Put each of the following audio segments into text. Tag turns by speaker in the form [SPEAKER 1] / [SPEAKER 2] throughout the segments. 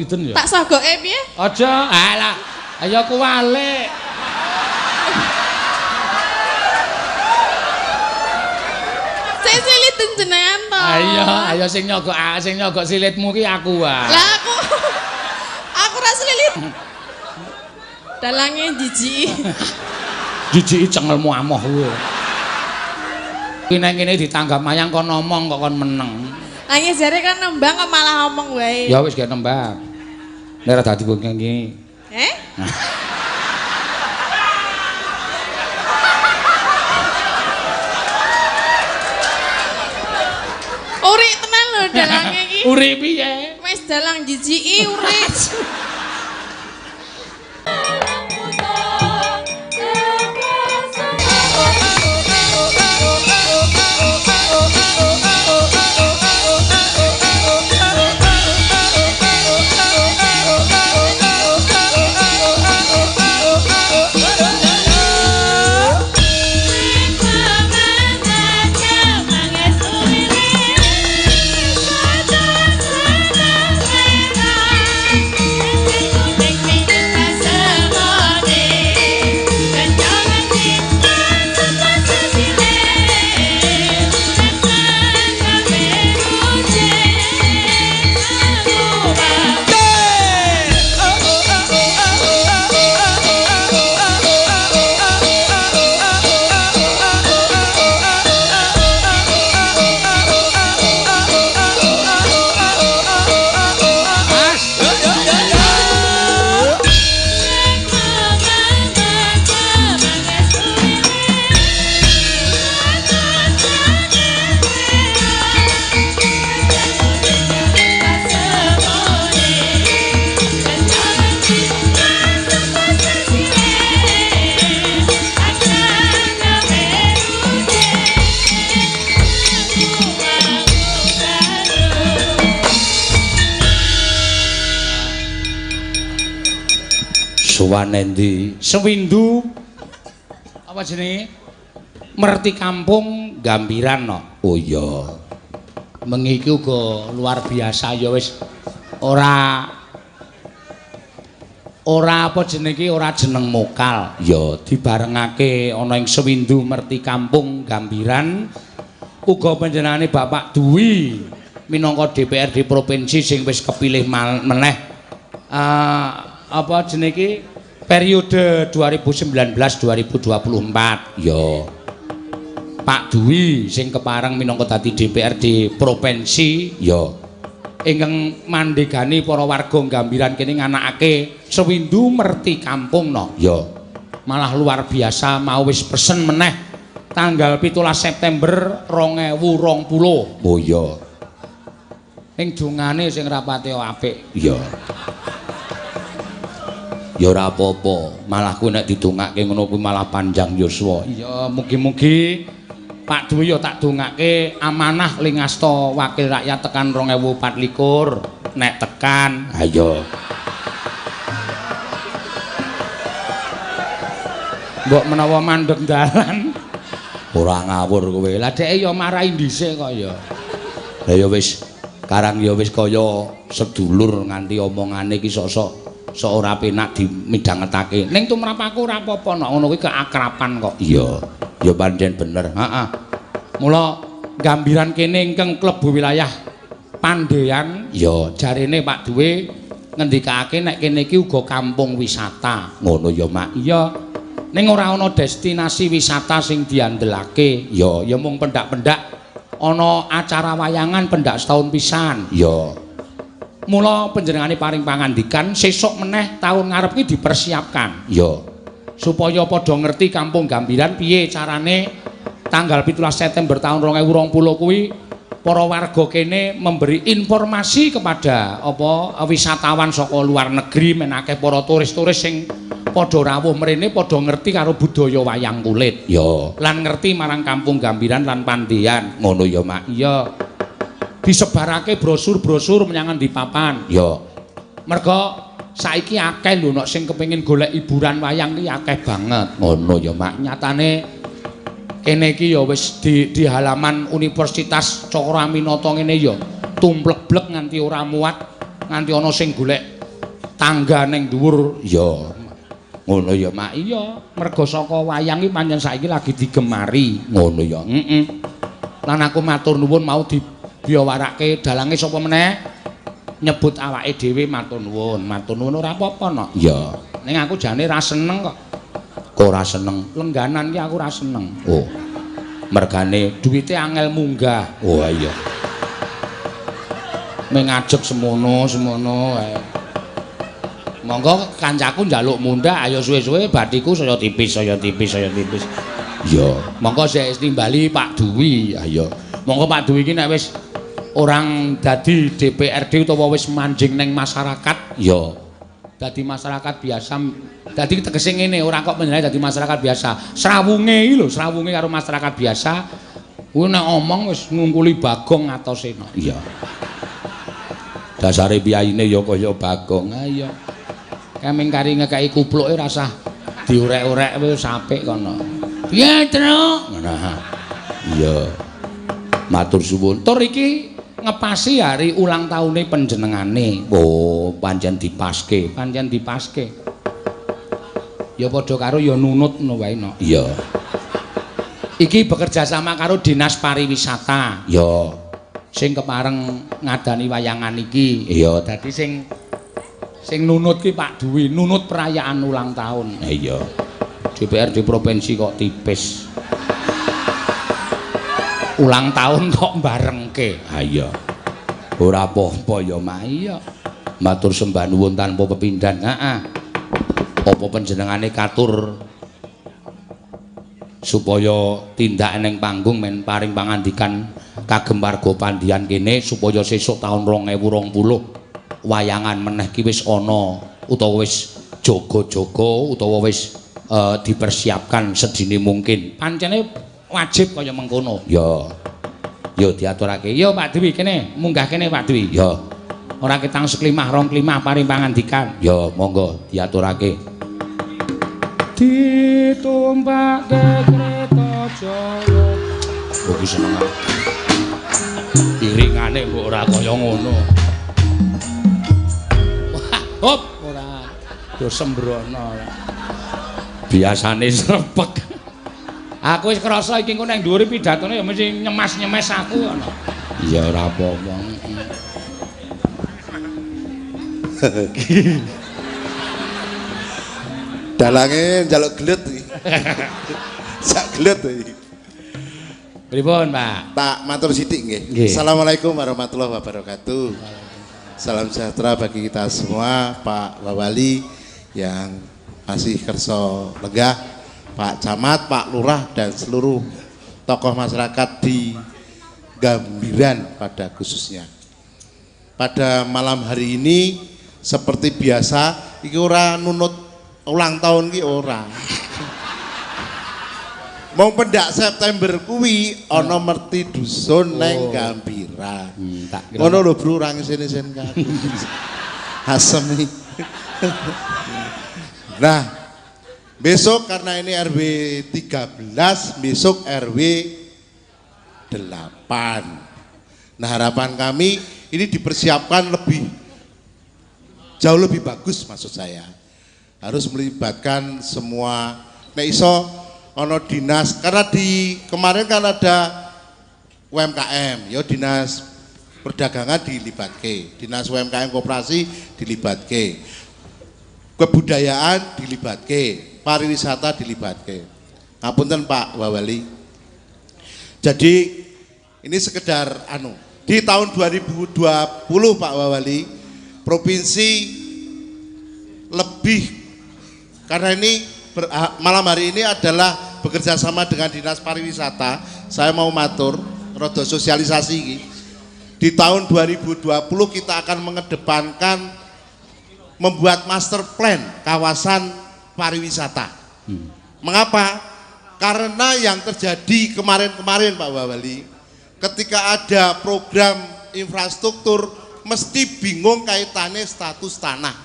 [SPEAKER 1] Iden ya.
[SPEAKER 2] Tak sogoke piye?
[SPEAKER 1] Aja, alah. Ayo kuwalik.
[SPEAKER 2] Sik siliten jenengan to.
[SPEAKER 1] Ayo, ayo sing nyogok silitmu ki aku wae.
[SPEAKER 2] Lah aku aku ra selilit. Dalange jijiki.
[SPEAKER 1] Jijiki cengelmu amoh kuwi. Kuwi nang kene ditanggap mayang kon ngomong kok kon meneng.
[SPEAKER 2] Lah jare kan nembang kok malah ngomong wae.
[SPEAKER 1] Ya wis gak nembang. Nek ora dadi wong iki.
[SPEAKER 2] Eh? Uri tenan lho dalange iki.
[SPEAKER 1] Uri piye?
[SPEAKER 2] Wis dalang jijiki uri.
[SPEAKER 1] Sowan endi? Sewindu apa jenenge? Merti Kampung Gambiran no. Oh iya. Mengi iki uga luar biasa ya wis ora ora apa jenenge iki ora jeneng mokal. Ya dibarengake ana ing Sewindu Merti Kampung Gambiran uga panjenengane Bapak Dwi minangka DPRD provinsi sing wis kepilih meneh. Apa jenenge iki periode 2019-2024 ya Pak Dwi sing kepareng minangka dadi DPRD provinsi ya ingkang mandegani para warga Gambiran kene nganakake Sewindu Merti Kampung no ya malah luar biasa mau wis pesen meneh tanggal 17 September 2020. Oh iya ing dongane sing rapate apik ya. Ya ora apa-apa, malah kuwi nek didongake ngono kuwi malah panjang yuswa. Iya, mugi-mugi Pak Dwi ya tak dongake amanah ling asta wakil rakyat tekan 2024 nek tekan. Ha iya. Mbok menawa mandeg dalan ora ngawur kowe. Lah dheke ya marahi dhisik kok ya. Lah ya wis karang ya wis kaya sedulur nganti omongane iki sok-sok sok ora penak dimidhangetake. Ning tumrap aku ora apa-apa nek ngono kuwi keakrapan kok. Iya, ya pancen bener. Heeh. Mula Gambiran kene ingkang klebu wilayah Pandean, ya jarene Pak Dwi ngendikake nek kene iki uga kampung wisata. Ngono ya, Mak. Iya. Ning ora ana destinasi wisata sing diandelake. Ya, ya mung pendak-pendak ana acara wayangan pendak setahun pisan. Ya. Mula panjenengane paring pangandikan sesuk meneh taun ngarep iki dipersiapkan. Ya. Supaya padha ngerti Kampung Gambiran piye carane tanggal 17 September tahun 2020 kuwi para warga kene memberi informasi kepada apa wisatawan saka luar negeri menake para turis-turis sing padha rawuh mrene padha ngerti karo budaya wayang kulit. Ya. Lan ngerti marang Kampung Gambiran lan Pandean. Ngono ya, Mak. Iya. Disebarake brosur-brosur menyang endi papan. Ya. Merga saiki akeh lho nek sing kepengin golek hiburan wayang ki akeh banget. Ngono ya, Mak. Nyatane kene iki ya wis di halaman Universitas Cakrawinata ngene ya tumplek-blek nganti ora muat. Nganti ana sing golek tangga ning dhuwur. Ya. Ngono ya, Mak. Iya, merga saka wayang iki pancen saiki lagi digemari. Ngono ya. Heeh. Lan aku matur nuwun mau dibiyawarake dalange sapa meneh? Nyebut awake dhewe matur nuwun. Matur nuwun ora apa-apa, no. Iya. Ning aku jane ra seneng kok. Kok ora seneng? Lengganan ki aku ora seneng. Oh. Mergane duwite angel munggah. Oh iya. Meng ngajeg semono-semono wae. Monggo kancaku njaluk mundhak, ayo suwe-suwe bathiku saya tipis, saya tipis, saya tipis. Iya, monggo sik timbali Pak Dwi. Ayo. Monggo Pak Dwi iki nek wis orang dadi DPRD utawa wis manjing ning masyarakat, ya dadi masyarakat biasa. Dadi tegese ngene, ora kok menjenengan dadi masyarakat biasa. Srawunge iki lho, srawunge karo masyarakat biasa kuwi nek omong wis ngungkuli Bagong atose. Iya. Dasare piyayine ya kaya Bagong. Ha iya. Keming kari ngekeki kupluke rasah diurek-urek wis apik kono. Piye, Truk? Ngono. Iya. Matur suwun. Tur iki ngepasi hari ulang tahune panjenengane. Oh, pancen dipaske, pancen dipaske. Ya padha karo ya nunut ngono wae no. Iya. Iki bekerja sama karo Dinas Pariwisata. Ya. Sing kepareng ngadani wayangan iki. Iya, dadi sing sing nunut ki Pak Dwi, nunut perayaan ulang tahun. Iya. DPRD provinsi kok tipis. Ulang tahun kok barengke. Ha iya. Ora apa-apa ya, Mak. Iya. Matur sembah nuwun tanpa pepindhan. Heeh. Apa panjenengane katur supaya tindak ning panggung men paring pangandikan kagem warga Pandian kene supaya sesuk taun 2020 wayangan meneh ki wis ana utawa wis jaga-jaga utawa wis dipersiapkan sedini mungkin. Pancene wajib kaya mengkono. Ya. Ya diaturake. Ya Pak Dwi kene, munggah kene Pak Dwi. Ya. Ora ketang seklimah rong klimah paring pangandikan. Ya monggo diaturake. Ditumpake kereta Jawa. Oh ki seneng aku. Iringane kok ora kaya ngono. Wah, hop ora do sembrono. Biasane srepek. Aku wis krasa iki engko nang dhuwure pidatone ya mesti nyemas-nyemes aku ngono. Ya ora apa-apa.
[SPEAKER 3] Dalange njaluk gelut iki. Sak gelut iki.
[SPEAKER 1] Pripun, Pak?
[SPEAKER 3] Tak matur sithik nggih. Assalamualaikum warahmatullahi wabarakatuh. Salam sejahtera bagi kita semua, Pak Wawali yang masih kersa lenggah, Pak Camat, Pak Lurah dan seluruh tokoh masyarakat di Gambiran pada khususnya. Pada malam hari ini seperti biasa iki ora nunut ulang tahun ki ora. Mong pendak September kuwi ana merti dusun neng Gambiran. Ngono lho Bro, ora ngisen-isen aku. Asem iki. Nah, besok karena ini RW 13, besok RW 8. Nah, harapan kami ini dipersiapkan lebih jauh lebih bagus maksud saya. Harus melibatkan semua nek iso ono dinas, karena di kemarin kan ada UMKM, ya dinas perdagangan dilibatke, dinas UMKM koperasi dilibatke, kebudayaan dilibatke, pariwisata dilibatke. Ngapunten Pak Wawali. Jadi ini sekedar anu, di tahun 2020 Pak Wawali, provinsi lebih, karena ini malam hari ini adalah bekerja sama dengan Dinas Pariwisata. Saya mau matur rodo sosialisasi ini. Di tahun 2020 kita akan mengedepankan membuat master plan kawasan pariwisata. Mengapa? Karena yang terjadi kemarin-kemarin Pak Wawali, ketika ada program infrastruktur mesti bingung kaitannya status tanah.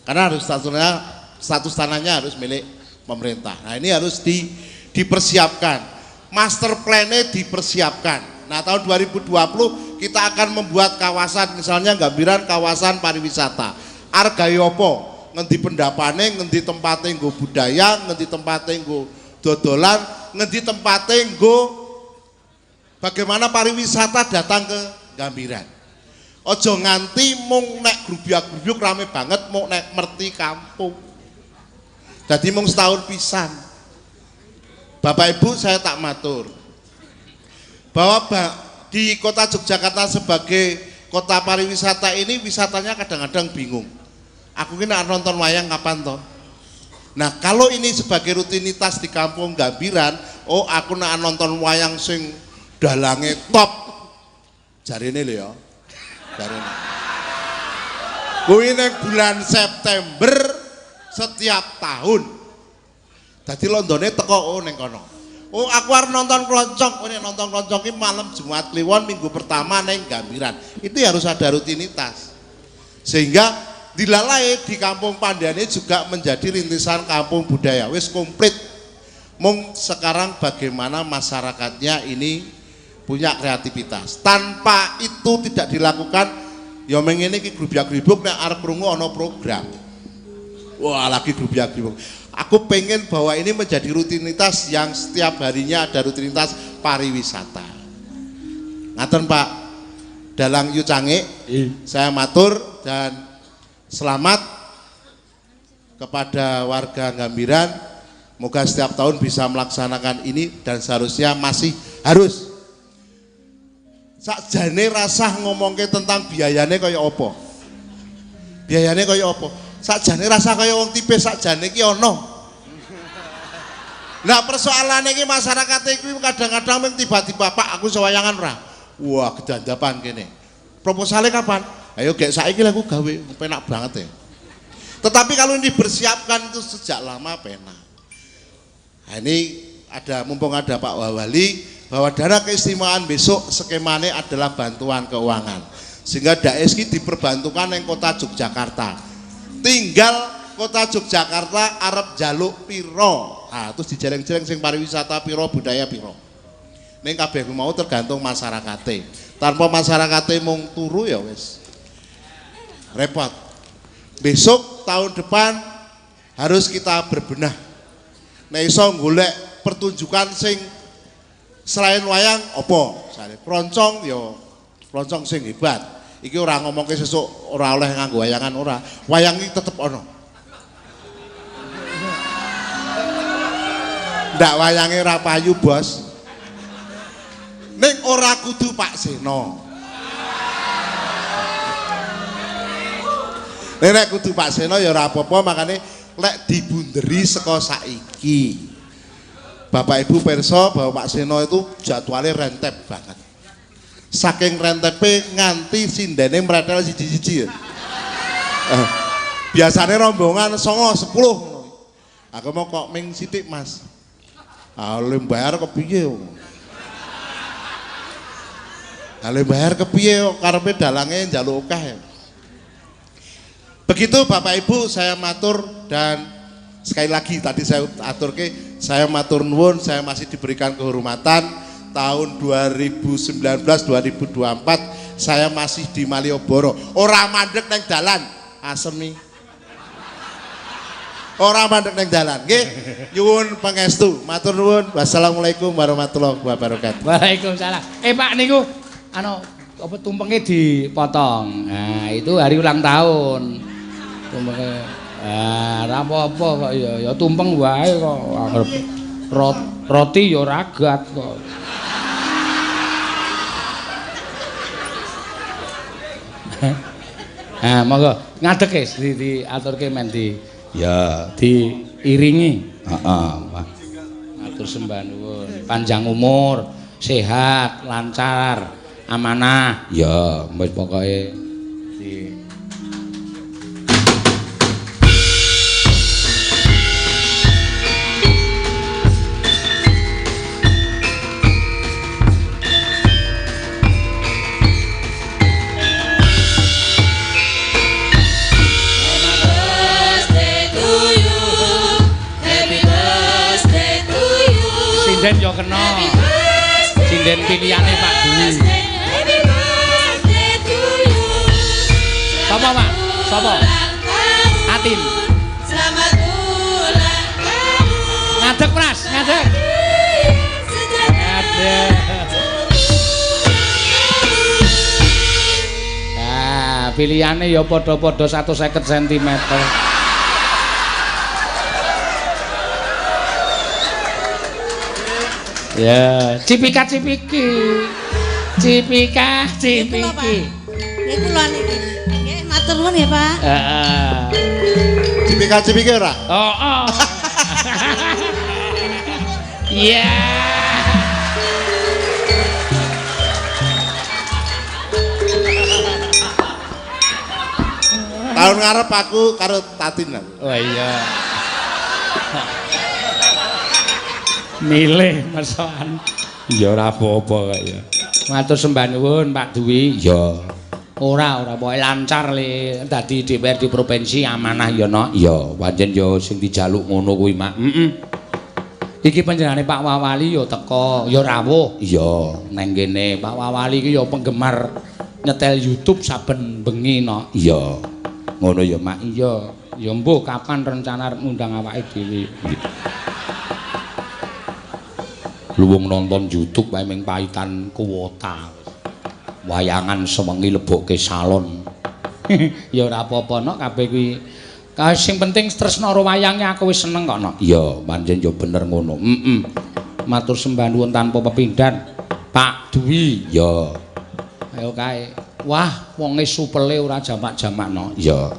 [SPEAKER 3] Karena harus status tanahnya harus milik pemerintah. Nah ini harus dipersiapkan. Master plan-nya dipersiapkan. Nah, tahun 2020 kita akan membuat kawasan, misalnya Gambiran kawasan pariwisata. Arep gawe apa? Ngendi pendapane, ngendi tempate nggo budaya, ngendi tempate nggo dodolan, ngendi tempate nggo bagaimana pariwisata datang ke Gambiran. Aja nganti mung nek grubyak-grubyuk rame banget mung nek merti kampung. Dadi mung setahun pisan. Bapak Ibu, saya tak matur bahwa di kota Yogyakarta sebagai kota pariwisata ini wisatanya kadang-kadang bingung. Aku ini nak nonton wayang kapan toh? Nah, kalau ini sebagai rutinitas di kampung Gambiran, oh aku nak nonton wayang sing dalange top. Jarine lho ya. Jarine. Kuwi ning bulan September setiap tahun. Dadi londone teko oh ning kono. Oh aku arep nonton kloncong, oh nek nonton kloncong ki malam Jumat Kliwon minggu pertama ning Gambiran. Itu harus ada rutinitas. Sehingga dilalai di Kampung Pandane juga menjadi rintisan kampung budaya. Wis komplit. Mung sekarang bagaimana masyarakatnya ini punya kreativitas. Tanpa itu tidak dilakukan, ya mengene iki grubyak-grubuk nek arep krungu ana program. Wah, lagi grubyak-grubuk. Aku pengen bahwa ini menjadi rutinitas yang setiap harinya ada rutinitas pariwisata. Ngaten Pak Dalang Yu Cangik, saya matur dan selamat kepada warga Gambiran. Moga setiap tahun bisa melaksanakan ini dan seharusnya masih harus. Sakjane rasah ngomongke tentang biayane kaya apa. Biayane kaya apa? Sakjane rasah kaya wong tipis, sakjane iki ana. Lah persoalane iki masyarakat iki kadang-kadang mung tiba-tiba Pak aku iso wayangan ora. Wah, kedandapan kene. Proposale kapan? Ayo gek saiki lah aku gawe, penak banget ya. Tetapi kalau ini dipersiapkan itu sejak lama penak. Nah, ini ada mumpung ada Pak Wawali bahwa dana keistimewaan besok skemane adalah bantuan keuangan. Sehingga DAES ki diperbantukan yang kota Yogyakarta. Tinggal kota Yogyakarta arep jaluk piro. Nah, terus dijereng-jereng sing pariwisata piro, budaya piro. Ning kabeh mau tergantung masyarakate. Tanpa masyarakate mung turu ya wis repot. Besok tahun depan harus kita berbenah. Nek iso golek pertunjukan sing selain wayang apa? Misale kroncong ya kroncong sing hebat. Iki ora ngomongke sesuk ora oleh nganggo wayangan ora. Wayang iki tetep ana. Ndak wayange ora payu, Bos. Ning ora kudu Pak Seno. Nek kudu Pak Seno ya ora apa-apa, makane lek dibunderi saka saiki. Bapak Ibu pirsa bahwa Pak Seno itu jadwalnya rentep banget. Saking rentepe nganti sindene mretel siji-siji ya. Biasane rombongan 9, 10. Aku mau kok ming sithik, Mas. Ah, le bayar kepiye? Ah, le bayar kepiye karepe dalange njaluk akeh. Begitu Bapak Ibu, saya matur dan sekali lagi tadi saya aturke, saya matur nuwun, saya masih diberikan kehormatan tahun 2019-2024 saya masih di Malioboro. Ora mandek neng dalan, asemi. Ora mandek neng dalan. Nggih, nyuwun pangestu. Matur nuwun. Wassalamualaikum warahmatullahi wabarakatuh.
[SPEAKER 1] Waalaikumsalam. Pak niku anu apa tumpenge dipotong. Nah, itu hari ulang tahun. Tumpenge. Ah, ora apa-apa kok ya, ya tumpeng wae kok. Roti ya ragat kok. Nah, monggo ngadeg wis diaturke men di ya diiringi. Heeh, matur sembah nuwun. Panjang umur, sehat, lancar, amanah. Ya, wis pokoke di Sinden yo kena. Sinden pilihane Pak Dwi. Sapa, Pak? Sapa? Atin.
[SPEAKER 2] Selamat ulang tahun.
[SPEAKER 1] Ngadeg, Pras, ngadeg. Ngadeg. Nah, pilihane ya padha-padha 150 cm. Ya, cipika cipiki. Cipika cipiki.
[SPEAKER 2] Nggih kula niki. Nggih, matur nuwun ya, Pak.
[SPEAKER 1] Heeh.
[SPEAKER 3] Cipika cipiki ora?
[SPEAKER 1] Oh, oh. Iya.
[SPEAKER 3] Tahun ngarep aku karo Tatin aku.
[SPEAKER 1] Oh iya. Milih mesokan. Ya ora apa-apa kok ya. Matur sembah nuwun Pak Dwi. Ya. Ora pokoke lancar le dadi DPRD provinsi amanah ya nok. Ya, pancen ya sing dijaluk ngono kuwi, Mak. Heeh. Iki panjenengane Pak Wawali ya teko, ya rawuh. Iya, neng kene Pak Wawali iki ya penggemar nyetel YouTube saben bengi nok. Iya. Ngono ya, Mak. Iya. Ya mbuh kapan rencana arep ngundang awake dhewe. Luwung nonton YouTube wae ming paitan kuwota. Wayangan sewengi lebokke salon. Ya ora apa-apa nok kabeh kuwi. Sing penting tresna karo wayange aku wis seneng kok nok. Iya, pancen ya bener ngono. Heeh. Matur sembah nuwun tanpa pepindhan. Pak Dwi. Ya. Ayo kae. Wah, wonge supele ora jamak-jamak nok. Ya.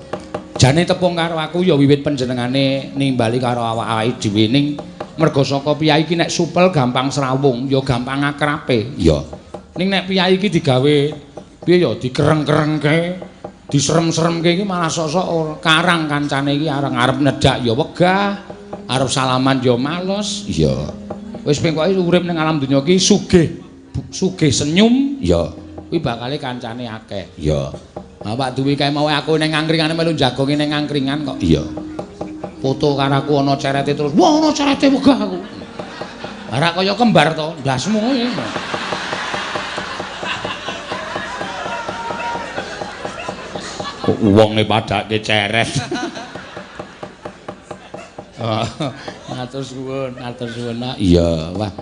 [SPEAKER 1] Jane tepung karo aku ya wiwit panjenengane nimbali karo awak-awake dhewe ning merga saka piyayi iki nek supel gampang srawung, ya gampang akrabe. Ya. Ning nek piyayi iki digawe piye ya dikereng-kerengke, diserem-seremke iki malah sok-sok karang kancane iki areng arep nedhak ya wegah, arep salaman ya males. Iya. Wis pokoke urip ning alam donya iki sugih, sugih senyum, ya. Kuwi bakale kancane akeh. Iya. Nah, Pak Dwi kae mau aku ning angkringane melu jagonge ning angkringan kok. Iya. Foto karo aku ana cerete terus. Wah, ana cerete wegah aku. Ora kaya kembar to, ndasmu kuwi. Kok wonge padake ceret. Matur suwun, matur suwun. Iya, wah.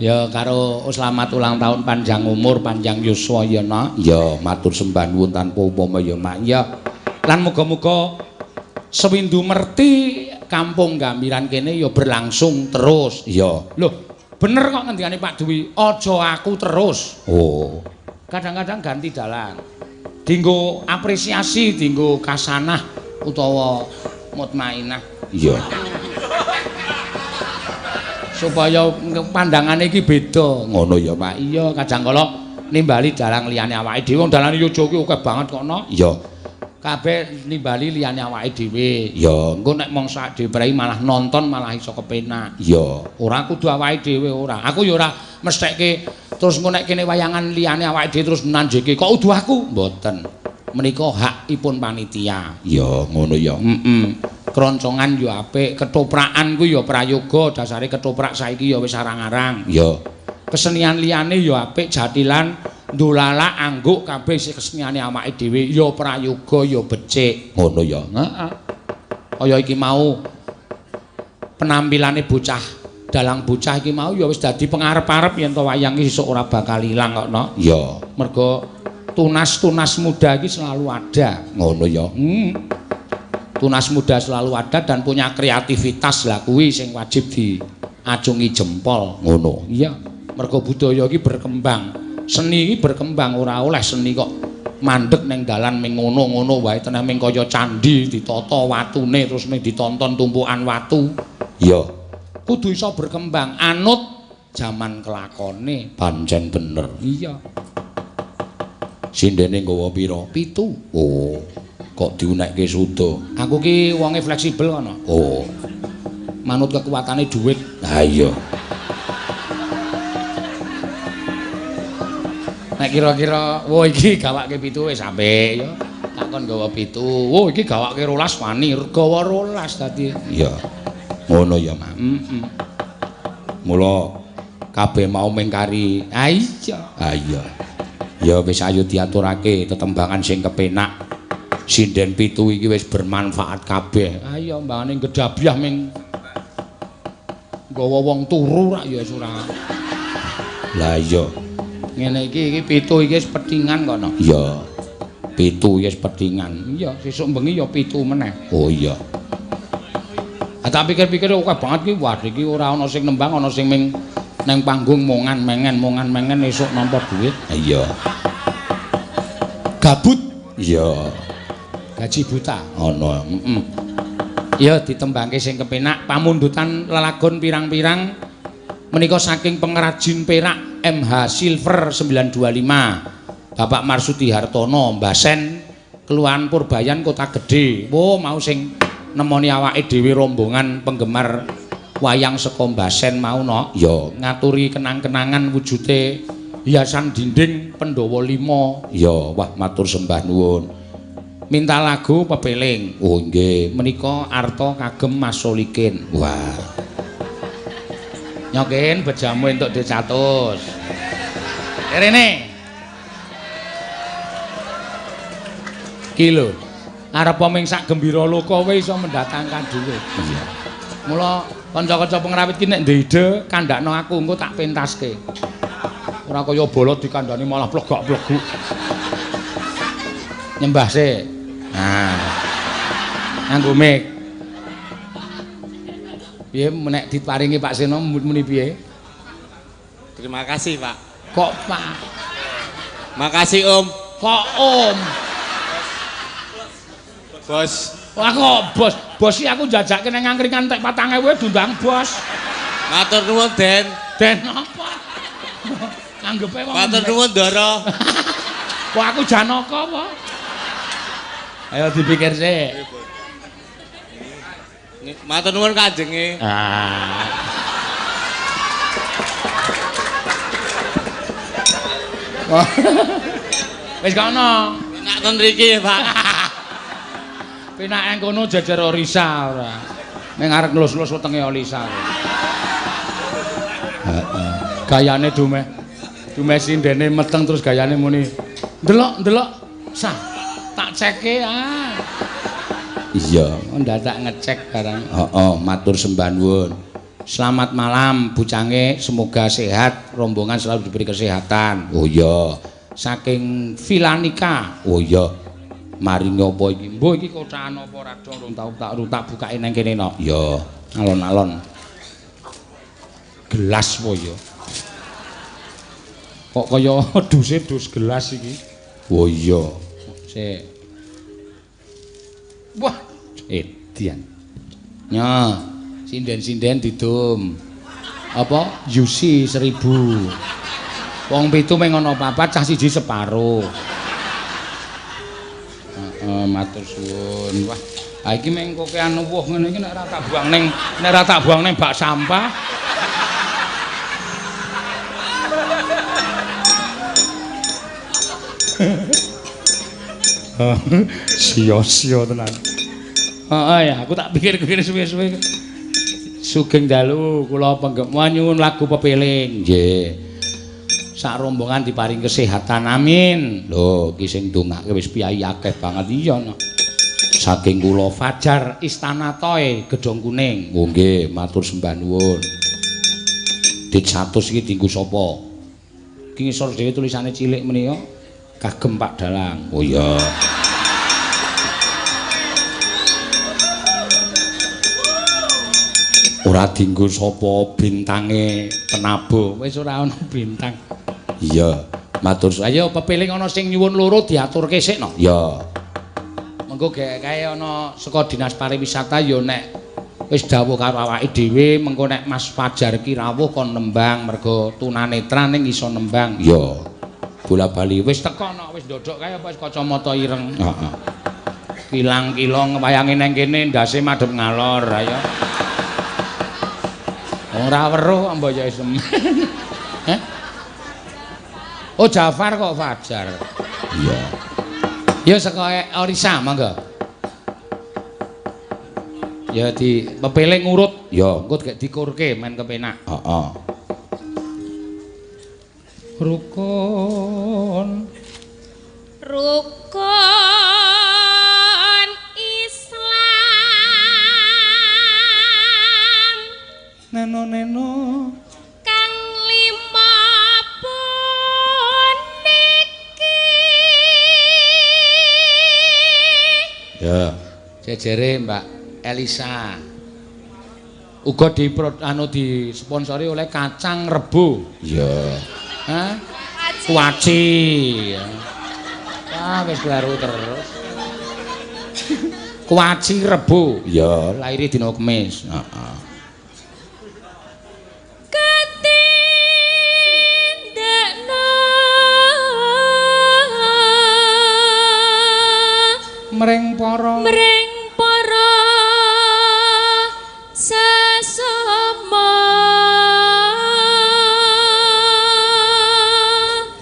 [SPEAKER 1] Ya karo selamat ulang tahun panjang umur, panjang yuswa ya, Nak. Ya, matur sembah nuwun tanpa upama ya, Mak. Ya. Lan muga-muga sewindu merti kampung Gambiran kene ya berlangsung terus. Iya. Loh, bener kok ngendikane Pak Dwi, aja aku terus. Oh. Kadang-kadang ganti dalan. Dinggo apresiasi, dinggo kasanah utawa mutmainah. Iya. Supaya pandangane iki beda. Ngono ya, Pak. Iya, kadang kala nimbali dalang liyane awake dhewe. Wong dalane Yojo ki akeh banget kok, no. Iya. Kabeh nimbali liyane awake dhewe. Ya, engko nek mongso dhewe prei malah nonton malah iso kepenak. Ya, ora kudu awake dhewe ora. Aku ya ora mestheke terus engko nek kene wayangan liyane awake dhewe terus nanjeke kok kudu aku. Mboten. Menika hakipun panitia. Ya, ngono ya. Heeh. Kroncongan ya apik, ketoprakan kuwi ya prayoga, dasare ketoprak saiki ya wis arang-arang. Ya. Kesenian liyane ya apik, jatilan, ndolala, angguk kabeh isih keseniane awake dhewe ya prayoga ya becik. Ngono ya. Heeh. Kaya iki mau penampilane bocah, dalang bocah iki mau ya wis dadi pengarep-arep yen to wayang iki sesuk ora bakal ilang kok, no. Ya. Mergo tunas-tunas muda iki selalu ada. Ngono ya. Tunas muda selalu ada dan punya kreativitas lah kuwi sing wajib diacungi jempol. Ngono. Iya. Mergo budaya iki berkembang. Seni iki berkembang, ora oleh seni kok mandek ning dalan ming ngono-ngono wae teneh ming kaya candhi ditata watune terus ming ditonton tumpukan watu. Iya. Kudu iso berkembang anut jaman kelakone. Pancen bener. Iya. Sindene nggawa pira? 7. Oh. Kok diunekke suda? Aku ki wonge fleksibel kono. Oh. Manut kekuatane dhuwit. Ha iya. Nek kira-kira, wah iki gawake 7 wis apik ya. Takon gawa 7. Wah iki gawake 12 wani, gawa 12 dadi. Iya. Ngono ya, Mak. Heeh. Mula Kabeh mau ming kari. Ha iya. Ha iya. Ya wis ayo diaturake tetembangan sing kepenak. Sinden pitu iki wis bermanfaat kabeh. Ha iya mbangane gedabyah ming nggawa wong turu rak ya wis ora. Lah iya. Ngene iki pitu iki wis petingan kono. Iya. Pitu wis petingan. Iya, sesuk bengi ya pitu meneh. Oh iya. Ah tak pikir-pikir akeh banget iki. Wah, iki ora ana sing nembang, ana sing ming nang panggung mongan mengen esuk nampa duit. Iya. Gabut. Iya. Gaji buta. Ana. Heeh. Ya ditembangke sing kepenak pamundutan lelagon pirang-pirang menika saking pengrajin perak MH Silver 925. Bapak Marsudi Hartono, Mbasen, Kelurahan Purbayan, Kota Gede. Wo mau sing nemoni awake dhewe rombongan penggemar wayang saka Mbasen mau no. Ya, ngaturi kenang-kenangan wujude hiasan dinding Pandhawa 5. Ya, wah matur sembah nuwun. Minta lagu pepeling. Oh nggih, menika arta kagem Mas Solikin. Wah. Nyokin bejamu entuk dhuwit 100. Rene. Iki lho, arep ming sak gembira loka kowe iso mendatangkan duit. Iya. Mula kanca-kanca pengrawit ki nek ndek ide kandhakno aku engko tak pentaske. Ora kaya bolot dikandhani malah plegak-pleguk. Nyembah sik. Nah. Nganggo mic. Piye nek diparingi Pak Seno muni piye?
[SPEAKER 4] Terima kasih, Pak.
[SPEAKER 1] Kok Pak?
[SPEAKER 4] Makasih, Om.
[SPEAKER 1] Kok Om?
[SPEAKER 4] Bos.
[SPEAKER 1] Wah kok bos? Bos iki aku njajake nang angkringan entek 4000 diundang bos.
[SPEAKER 4] Matur nuwun, Den.
[SPEAKER 1] Den apa? Anggepe wong.
[SPEAKER 4] Matur nuwun, Ndara.
[SPEAKER 1] Kok aku Janaka apa? Ayo dipikir sik.
[SPEAKER 4] Matur nuwun kanjenge.
[SPEAKER 1] Ah. Wis kono.
[SPEAKER 4] Penak ten mriki, Pak.
[SPEAKER 1] Penak kono jejer Orisa ora. Ning arep nglus-nglus wetenge Olisa. Heeh. Gayane dumeh. Dumeh sindene meteng terus gayane muni. Ndelok, ndelok. Sah. Tak ceke ah. Iya, ndadak ngecek barang. Heeh, matur sembah nuwun. Selamat malam bucange, semoga sehat, rombongan selalu diberi kesehatan. Oh iya. Saking Vilanika. Oh iya. Mari ngopo iki? Mbuh iki kocakan apa ora dong, rung tau tak bukake nang kene no. Iya, alon-alon. Gelas po ya. Kok kaya duse dus gelas iki. Oh iya. Sik. Wah, edian. Nya, sinden-sinden didum. Apa? Yusi 1000. Wong pitu mung ana papat, cah siji separo. Heeh, matur suwun. Wah, ha iki mung kokean uwuh ngene iki nek ora tak buang ning nek ora tak buang ning bak sampah. Sia-sia tenan. Heeh ya, aku tak pikir-pikir suwe-suwe. Sugeng dalu kula penggemar nyuwun lagu pepeling. Nggih. Sak rombongan diparing kesehatan. Amin. Lho, iki sing ndongake wis piyayi akeh banget iya no. Saking kula Fajar Istana Toy Gedhong Kuning. Oh nggih, matur sembah nuwun. Dit 100 iki dienggo sapa? Iki ngisor dhewe tulisane cilik menika. Kagem Pak Dalang. Oh iya. Ora dienggo sapa bintange penabuh. Wis ora ana bintang. Iya, matur suwun. Ayo pepiling ana sing nyuwun loro diaturke sik no. Iya. Mengko gek kae ana saka Dinas Pariwisata ya nek wis dawuh karo awake dhewe, mengko nek Mas Fajar ki rawuh kon nembang mergo tunanetra ning iso nembang. Iya. Bola-bali wis teko no, wis ndodhok kae apa wis kacamata ireng. Heeh. Kilang-kilong wayange nang kene ndase madhep ngalor ayo. Ora weruh kok mbok ya isem. Heh? Oh Jafar kok Fajar. Iya. Ya saka Orisa monggo. Ya di pepeling ngurut. Ya engko gek dikurke men kepenak. Heeh. Rukun.
[SPEAKER 5] Rukun Islam.
[SPEAKER 1] Neno-neno
[SPEAKER 5] kang lima puniki.
[SPEAKER 1] Ya, jejere Mbak Elisa. Uga di anu disponsori oleh Kacang Rebo. Iya. Hah? Kuaci. Wah, wis kleru terus. Kuaci Rebo. Iya, lahir dina Kamis. Heeh.
[SPEAKER 5] Ketindakno
[SPEAKER 1] mring para
[SPEAKER 5] sesama.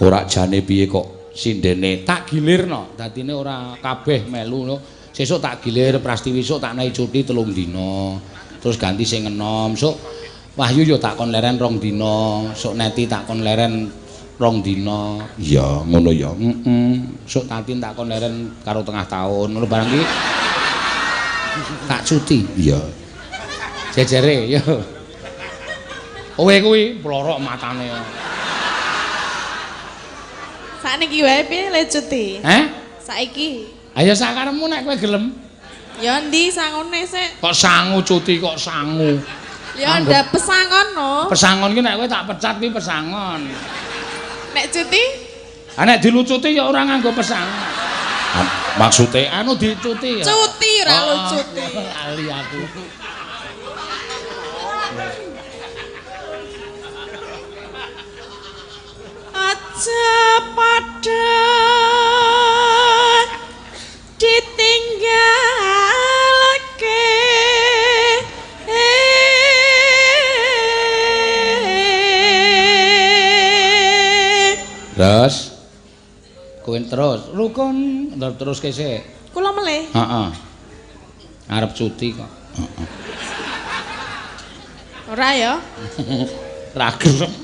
[SPEAKER 1] Ora jane piye kok sindene tak gilirno, dadine ora kabeh melu no. Sesuk tak gilir Prastiwi sok tak naik cuti 3 dina. Terus ganti sing enom, sok Wahyu yo tak kon leren 2 dina, sok Neti tak kon leren 2 dina. Iya, ngono ya. Heeh. Sok Tatin tak kon leren karo tengah tahun, ngono barang iki. Tak cuti. Iya. Jejere yo. Kowe kuwi plorok matane.
[SPEAKER 2] Sakniki wae piye le cuti?
[SPEAKER 1] Heh?
[SPEAKER 2] Saiki.
[SPEAKER 1] Ayo sakarepmu nek kowe gelem.
[SPEAKER 2] Ya endi sangune sik?
[SPEAKER 1] Kok sangu cuti kok sangu.
[SPEAKER 2] Ya ndak pesangon no.
[SPEAKER 1] Pesangon ki nek kowe tak pecat kuwi pesangon.
[SPEAKER 2] Nek cuti?
[SPEAKER 1] Ha nek dilucuti ya ora nganggo pesangon. Maksude anu dicuti ya.
[SPEAKER 2] Cuti ora lucuti.
[SPEAKER 1] Lali aku.
[SPEAKER 2] Aja padha ditinggalke.
[SPEAKER 1] Terus kowe terus rukun terus sik.
[SPEAKER 2] Kula melih.
[SPEAKER 1] Heeh. Arep cuti kok. Heeh.
[SPEAKER 2] Ora ya?
[SPEAKER 1] Ra gelem.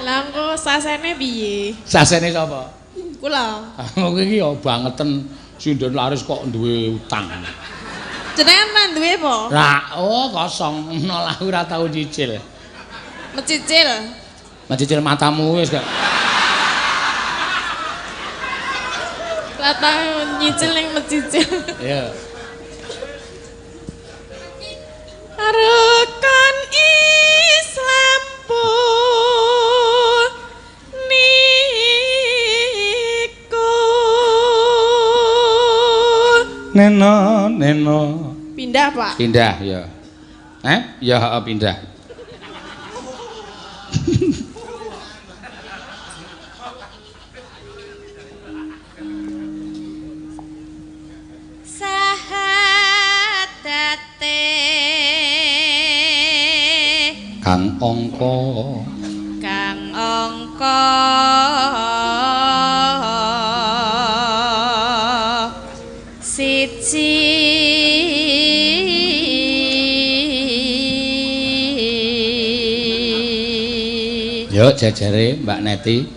[SPEAKER 2] Lah engko sasene piye?
[SPEAKER 1] Sasene sapa?
[SPEAKER 2] Kula.
[SPEAKER 1] Kowe iki ya bangeten sinden laris kok duwe utang.
[SPEAKER 2] Jenengan ra duwe apa?
[SPEAKER 1] Ra, oh kosong. Nol aku ora tau nyicil.
[SPEAKER 2] Mecicil.
[SPEAKER 1] Mecicil matamu wis gak.
[SPEAKER 2] Lah tau nyicil ning mecicil.
[SPEAKER 1] Iya.
[SPEAKER 2] Rukun Islam puniku.
[SPEAKER 1] Neno, neno.
[SPEAKER 2] Pindah, Pak.
[SPEAKER 1] Pindah, ya. Ya, pindah.
[SPEAKER 5] Sahadate
[SPEAKER 1] kang angka
[SPEAKER 5] kang angka siji
[SPEAKER 1] Yo jejere Mbak Neti.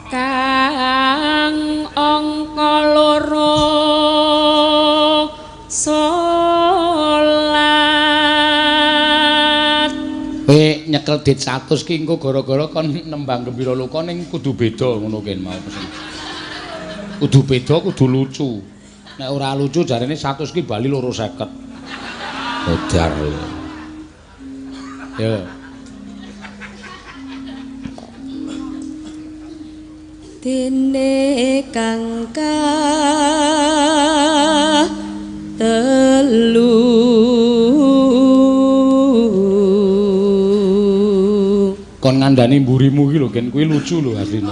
[SPEAKER 5] Kang angka loro salat.
[SPEAKER 1] Kowe nyekel dit 100 ki engko gara-gara kon nembang Gembira Loka ning kudu beda ngono ken mau pesen. Kudu beda, kudu lucu. Nek ora lucu jarene 100 ki bali 250. Modar. Ya.
[SPEAKER 5] Dene kang telu
[SPEAKER 1] kon ngandani mburimu iki lho gen kuwi lucu lho asline.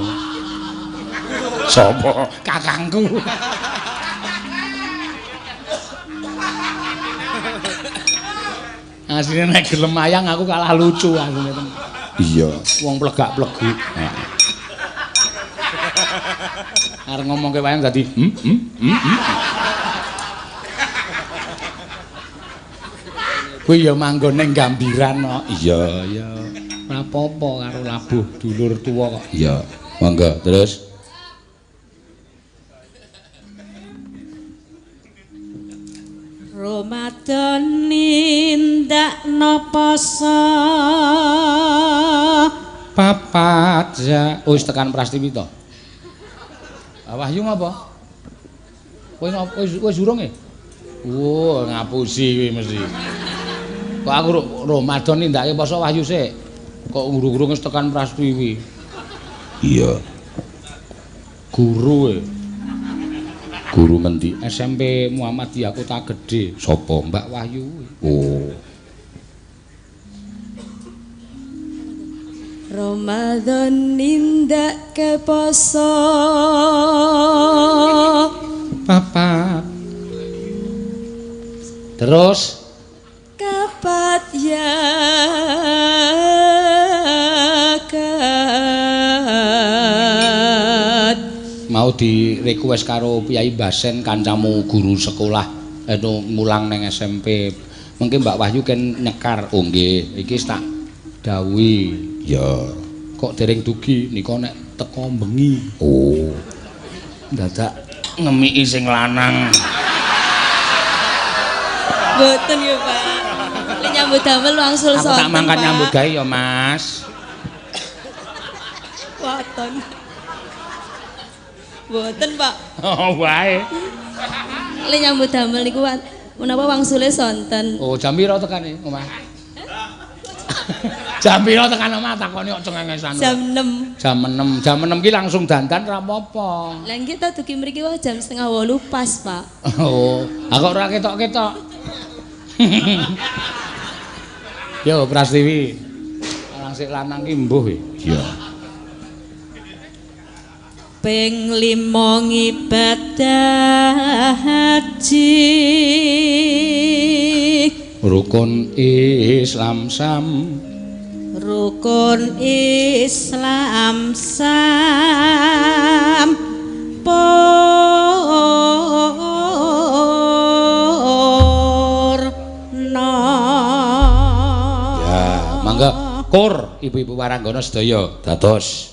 [SPEAKER 1] Sapa? Kakangku. Asline nek gelem mayang aku kalah lucu asline. Iya, wong plegak-pleguk. Arep ngomongke wayang dadi Kuwi ya manggon ning Gambiran kok. Iya, iya. Ora apa-apa karo labuh dulur tuwa kok. Iya. Monggo terus.
[SPEAKER 5] Ramadan nindakno poso
[SPEAKER 1] papat ya. Oh, wis tekan Prastiwi to. Ah, Wahyu ngapa? Kowe wis urung e? Wah, ngapusi kowe mesti. Kok aku Ramadan nindakake poso Wahyu sik. Kok ngurung-urung wis tekan Prastiwi. Iya. Guru e. Guru ngendi? SMP Muhammadiyah Kota Gede. Sapa? Mbak Wahyu. Oh.
[SPEAKER 2] Ramadan nindakake poso
[SPEAKER 1] papat. Terus
[SPEAKER 2] kapat ya
[SPEAKER 1] mau di request karo Kyai Basen kancamu guru sekolah ngulang neng SMP. Mungkin Mbak Wahyu ken nyekar. Oh nggih, iki tak dawuhi. Ya. Kok dereng dugi nika nek teko bengi. Oh. Dadak ngemiki sing lanang.
[SPEAKER 2] Mboten ya, Pak. Lek nyambut damel wangsul
[SPEAKER 1] sonten. Aku tak mangkat nyambut gawe ya, Mas.
[SPEAKER 2] Waton. Mboten, Pak.
[SPEAKER 1] Oh, wae.
[SPEAKER 2] Lek nyambut damel niku menapa wangsule sonten.
[SPEAKER 1] Oh, jam pira tekane omah? Jam pira tekan omah takoni kok cengengesan.
[SPEAKER 2] Jam 6.
[SPEAKER 1] Jam 6. Jam 6 ki langsung dandan ra apa-apa.
[SPEAKER 2] Lah nggih ta dugi mriki wae jam 7.30 pas, Pak.
[SPEAKER 1] Oh, aku ora ketok-ketok. Yo Prastiwi. Lanang sik lanang ki mbuh e. Iya.
[SPEAKER 5] Ping 5 ngibadah haji.
[SPEAKER 1] Rukun Islam sam.
[SPEAKER 5] Rukun Islam sam. Purna.
[SPEAKER 1] Ya, mangga kur ibu-ibu waranggana sedaya dados.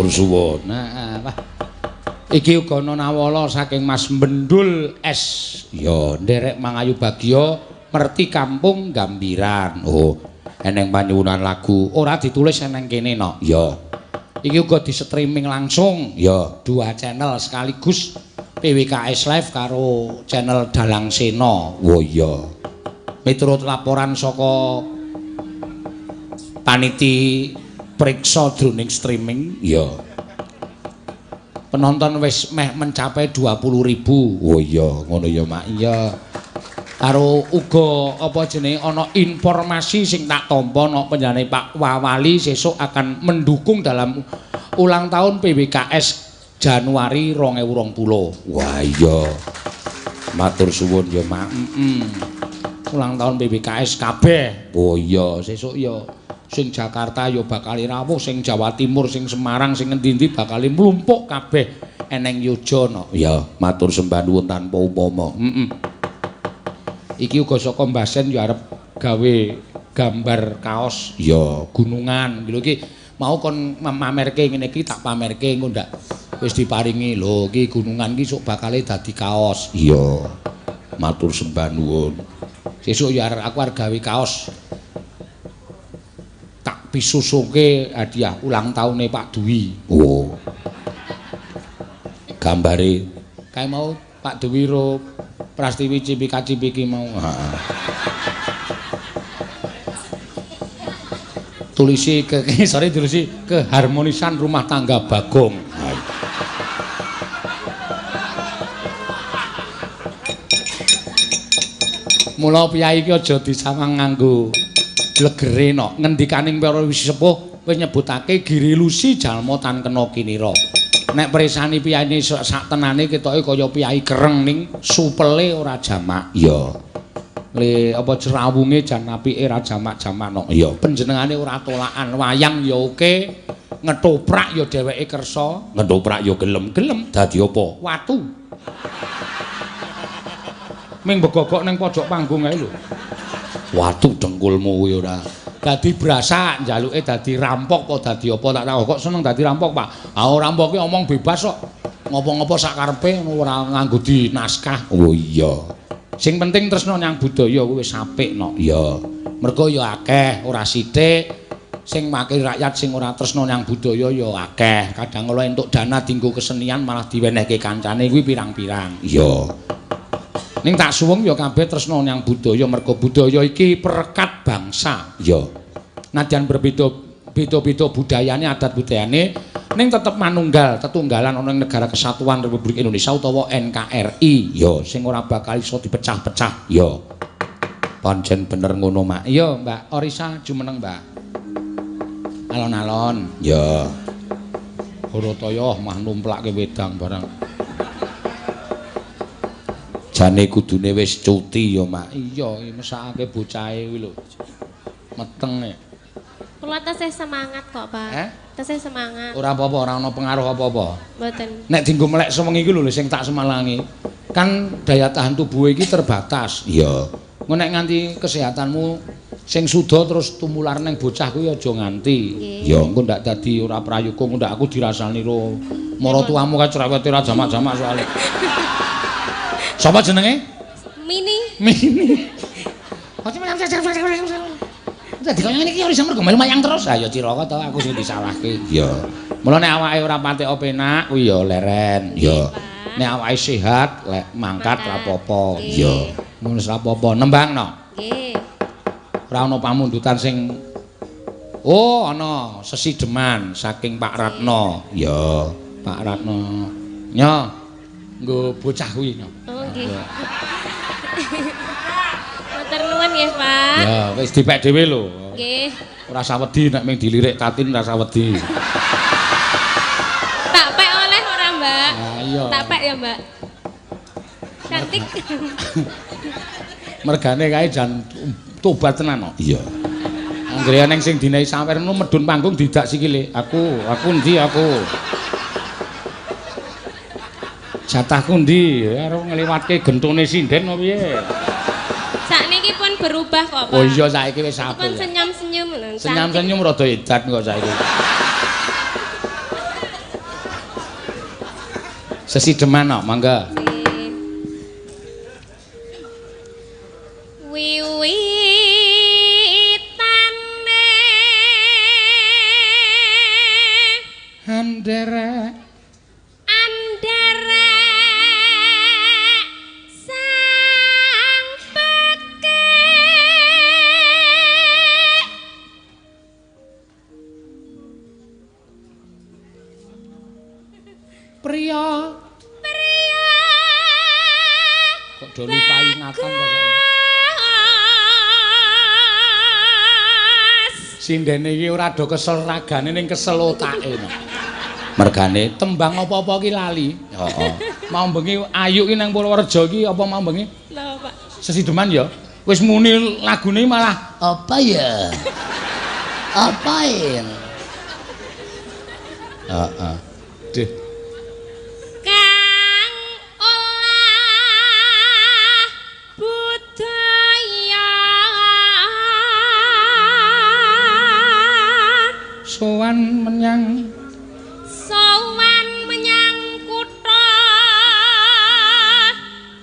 [SPEAKER 1] Matur suwun. Nah, wah. Iki uga ana nawala saking Mas Bendul S. Ya, nderek mangayu bagya merti kampung Gambiran. Oh, eneng panyuwunan lagu ora ditulis eneng kene no. Ya. Iki uga di streaming langsung. Ya, dua channel sekaligus PWKS Live karo channel Dalang Sena. Oh iya. Miturut laporan saka paniti priksa jroning streaming, ya. Penonton wis meh mencapai 20.000. Oh iya, ngono ya, Mak. Iya. Karo uga apa jenenge ana informasi sing tak tampa ana panjenengane Pak Wawali sesuk akan mendukung dalam ulang tahun PWKS Januari 2020. Wah iya. Matur suwun ya, Mak. Ulang tahun PWKS kabeh. Oh iya, sesuk ya sing Jakarta ya bakal rawuh, sing Jawa Timur, sing Semarang, sing ngendi-endi bakal mlumpuk kabeh eneng Yojo no. Ya, matur sembah nuwun tanpa upama. Iki uga saka Mbah Sen ya arep gawe gambar kaos ya gunungan. Lho iki mau kon mamerke ngene iki tak pamerke engko ndak wis diparingi. Lho iki gunungan iki sok bakale dadi kaos. Iya. Matur sembah nuwun. Sesuk ya aku arep gawe kaos. Tak pisusuke hadiah ulang tahune Pak Dwi. Oh. Gambare kae mau Pak Dwi ro Prastiwi cipika-cipiki mau. Heeh. Tulisi ke sorry tulisi keharmonisan rumah tangga Bagong. Mula piyai iki aja disawang nganggo legere no. Ngendikaning para sepuh wis nyebutake girilusi jalma tan kena kinira. Nek presani piyaine sak tenane ketoke kaya piyai kereng ning supele ora jamak. Iya. Le apa cerawunge jan apike ora jamak-jamak no. Iya, panjenengane ora tolakan wayang ya oke, ngetoprak ya dheweke kersa, ngetoprak ya gelem-gelem dadi apa? Watu. Ming begogok ning pojok panggung ae lho. Watu dengkulmu kuwi ora. Dadi brasak njaluke dadi rampok apa dadi apa tak tahu kok seneng dadi rampok, Pak. Ah rampok ki omong bebas kok. Ngopo-ngopo sak karepe ora nganggo di naskah. Oh iya. Sing penting tresna nyang budaya kuwi wis apik no. Iya. Mergo ya akeh ora sithik sing wakil rakyat sing ora tresna nyang budaya ya akeh. Kadang kala entuk dana dienggo kesenian malah diwenehke kancane kuwi pirang-pirang. Iya. Ning tak suwung ya kabeh tresna nyang budaya mergo budaya iki perekat bangsa. Iya. Nadyan berbeda beda-beda budayane, adat budayane ning tetep manunggal, tetunggalan ana ing Negara Kesatuan Republik Indonesia utawa NKRI. Ya, sing ora bakal iso dipecah-pecah. Ya. Pancen bener ngono, Mak. Iya, Mbak Orisa jumeneng, Mbak. Alon-alon. Ya. Barataya mah numplake wedang barang. Jane kudune wis cuti ya, Mak. Iya, mesakake bocahe kuwi lho. Meteng e.
[SPEAKER 6] Kula tesih semangat kok, Pak.
[SPEAKER 1] Eh?
[SPEAKER 6] Tesih semangat.
[SPEAKER 1] Ora apa-apa, ora ana pengaruh apa-apa.
[SPEAKER 6] Mboten.
[SPEAKER 1] Nek dienggo melek sewengi iki lho sing tak semalangi. Kan daya tahan tubuh iki terbatas. Iya. Engko nek nganti kesehatanmu sing suda terus tumular ning bocah kuwi aja nganti. Ya, engko ndak dadi ora prayoga, engko ndak aku dirasani ro maratuamu kae cerewete ra jamak-jamak soalé. Sapa jenenge?
[SPEAKER 6] Mini.
[SPEAKER 1] Mini. Dadi kaya ngene iki ora iso mergo melu mayang terus. Ha ya cilaka to aku sing disalahke. Iya. Mula nek awake ora patek penak kuwi ya leren. Iya. Nek awake sehat lek mangkat ra apa-apa. Iya. Mun wis ra apa-apa nembang no.
[SPEAKER 6] Nggih.
[SPEAKER 1] Ora ana pamundutan sing oh ana sesideman saking Pak Ratno. Iya, Pak Ratno. Nyo. Nggo bocah kuwi no.
[SPEAKER 6] Oh nggih. Matur nuwun nggih, Pak.
[SPEAKER 1] Ya, wis dipek dhewe lho.
[SPEAKER 6] Nggih.
[SPEAKER 1] Ora usah wedi nek ming dilirik Tatin ora usah wedi.
[SPEAKER 6] Tak pek oleh ora, Mbak?
[SPEAKER 1] Ah, iya.
[SPEAKER 6] Tak pek ya, Mbak. Cantik.
[SPEAKER 1] Mergane kae jan tobat tenan kok. Iya. Anggere eneng sing dinehi sawer ngono medhun panggung didak sikile. Aku endi aku? Jatahku endi? Arep ngliwatke gentune sinden apa piye?
[SPEAKER 6] Sakniki pun berubah kok, Pak.
[SPEAKER 1] Oh iya saiki wis apik.
[SPEAKER 6] Pun senyum-senyum lho.
[SPEAKER 1] Senyum-senyum rada edan kok saiki. Sesideman kok, mangga.
[SPEAKER 6] Wiwitane
[SPEAKER 1] Anderek
[SPEAKER 6] anderek sang pekik
[SPEAKER 1] priya
[SPEAKER 6] priya
[SPEAKER 1] kok do lupa ingatan to saiki. Sindene iki ora do kesel ragane ning kesel otake no. Mergane tembang apa-apa ki lali. Heeh. Mau bengi ayu ki nang Purworejo ki apa mau bengi?
[SPEAKER 6] Lha Pak.
[SPEAKER 1] Sesideman ya. Wis muni lagune malah apa ya? Apa ya? Heeh. Duh.
[SPEAKER 6] Kang olah budaya
[SPEAKER 1] Sowan menyang
[SPEAKER 6] kutha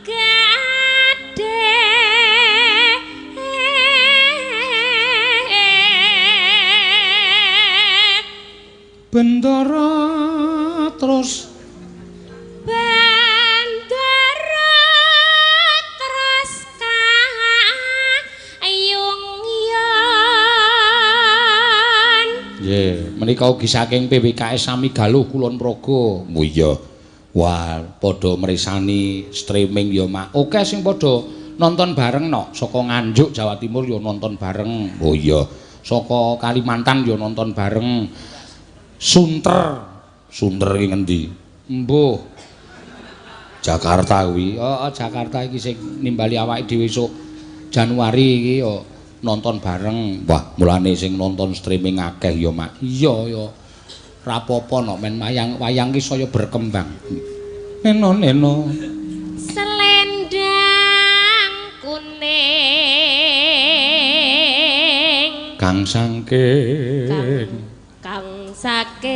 [SPEAKER 6] Gadhe
[SPEAKER 1] Bendara terus
[SPEAKER 6] Bendara terus kayung yon.
[SPEAKER 1] Nggih, menika ugi saking PWKS Sami Galuh Kulon Progo. Oh iya. Wah, padha mresani streaming ya, Mak. Oke sing padha nonton bareng no. Saka Nganjuk Jawa Timur ya nonton bareng. Oh iya. Saka Kalimantan ya nonton bareng. Sunter. Sunter iki ngendi? Mbuh. Jakarta kuwi. Heeh, Jakarta iki sing nimbali awake dhewe esuk Januari iki ya nonton bareng. Wah, mulane sing nonton streaming akeh ya, Mak. Iya ya. Rapopo no men wayang wayang ki saya berkembang. Neno neno
[SPEAKER 6] selendang kuning
[SPEAKER 1] kang sangking
[SPEAKER 6] kang saking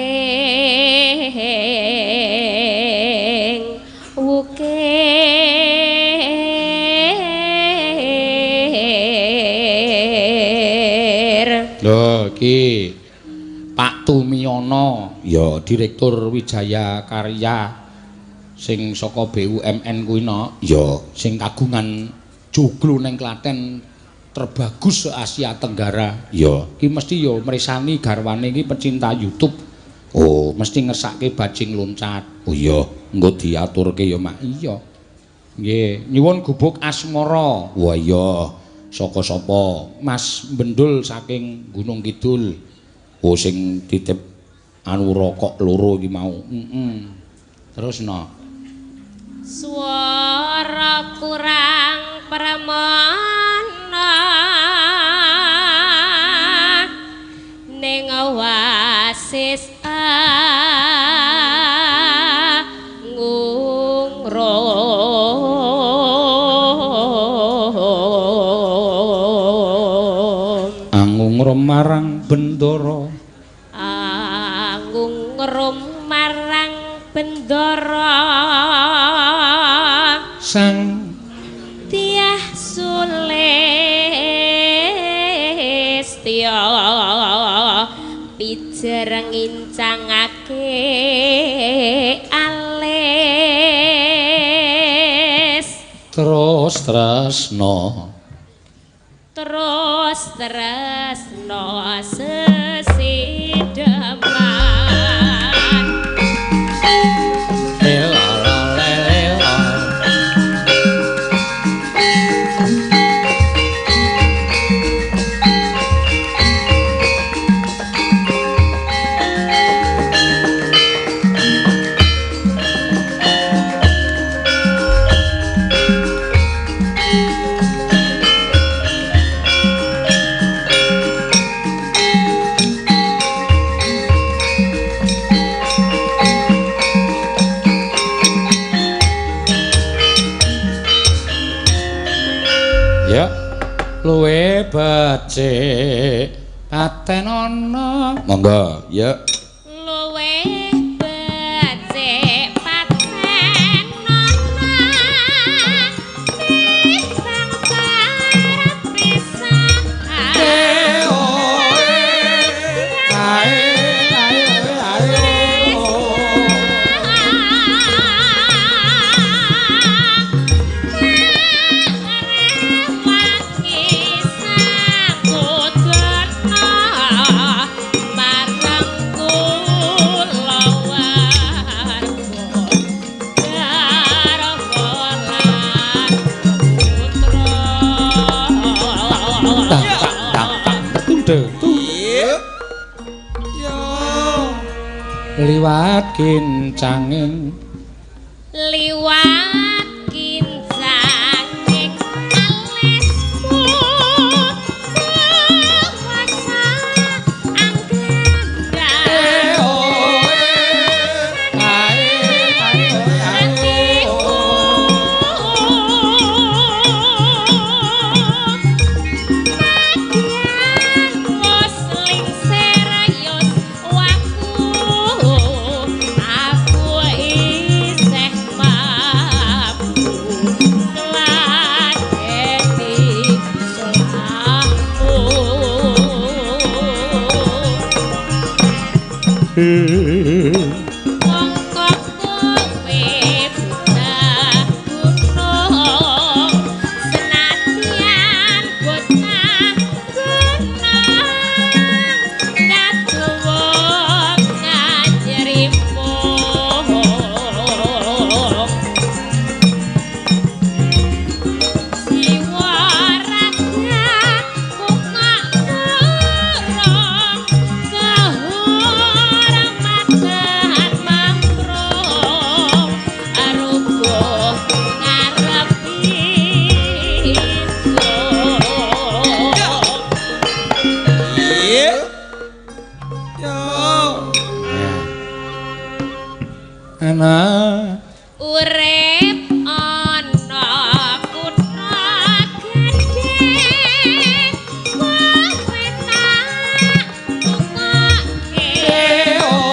[SPEAKER 6] wukir.
[SPEAKER 1] Lho iki Pak Tumiono ya Direktur Wijaya Karya sing saka BUMN kuwi no ya sing kagungan joglo ning Klaten terbagus se-Asia Tenggara ya iki mesti ya mresani garwane iki pecinta YouTube. Oh mesti ngersake bajing loncat. Oh iya engko diaturke ya Mak. Iya nggih nyuwun gubuk asmara. Wah iya saka sapa Mas Bendul saking Gunung Kidul. Oh sing titip anu rokok loro iki mau. Terus no
[SPEAKER 6] swara kurang pramana ning wasis angungrum
[SPEAKER 1] angungrum marang Bendara
[SPEAKER 6] angungrum marang Bendara
[SPEAKER 1] sang
[SPEAKER 6] Tiah Sulistya pijer ngincangake alis
[SPEAKER 1] terus tresno
[SPEAKER 6] terus tresno sesideman.
[SPEAKER 1] Ya luwe becik paten ana. Monggo ya
[SPEAKER 6] luwe becik paten
[SPEAKER 1] Detu. Liwat kincanging,
[SPEAKER 6] liwat kincanging alismu kuwasa anggrandang atiku nadyan wis lingsir yus waku aku isih mampu ngladeni salahmu. Mongko kowe bocah gunung, senadyan bocah gunung kadowo kanjerimu. Jiwa raga kok kurang kehormatan mamprung arupa ngarepi ingsun.
[SPEAKER 1] Ana
[SPEAKER 6] Urip ana kutha gedhe kowe tak tukoke.
[SPEAKER 1] Yo.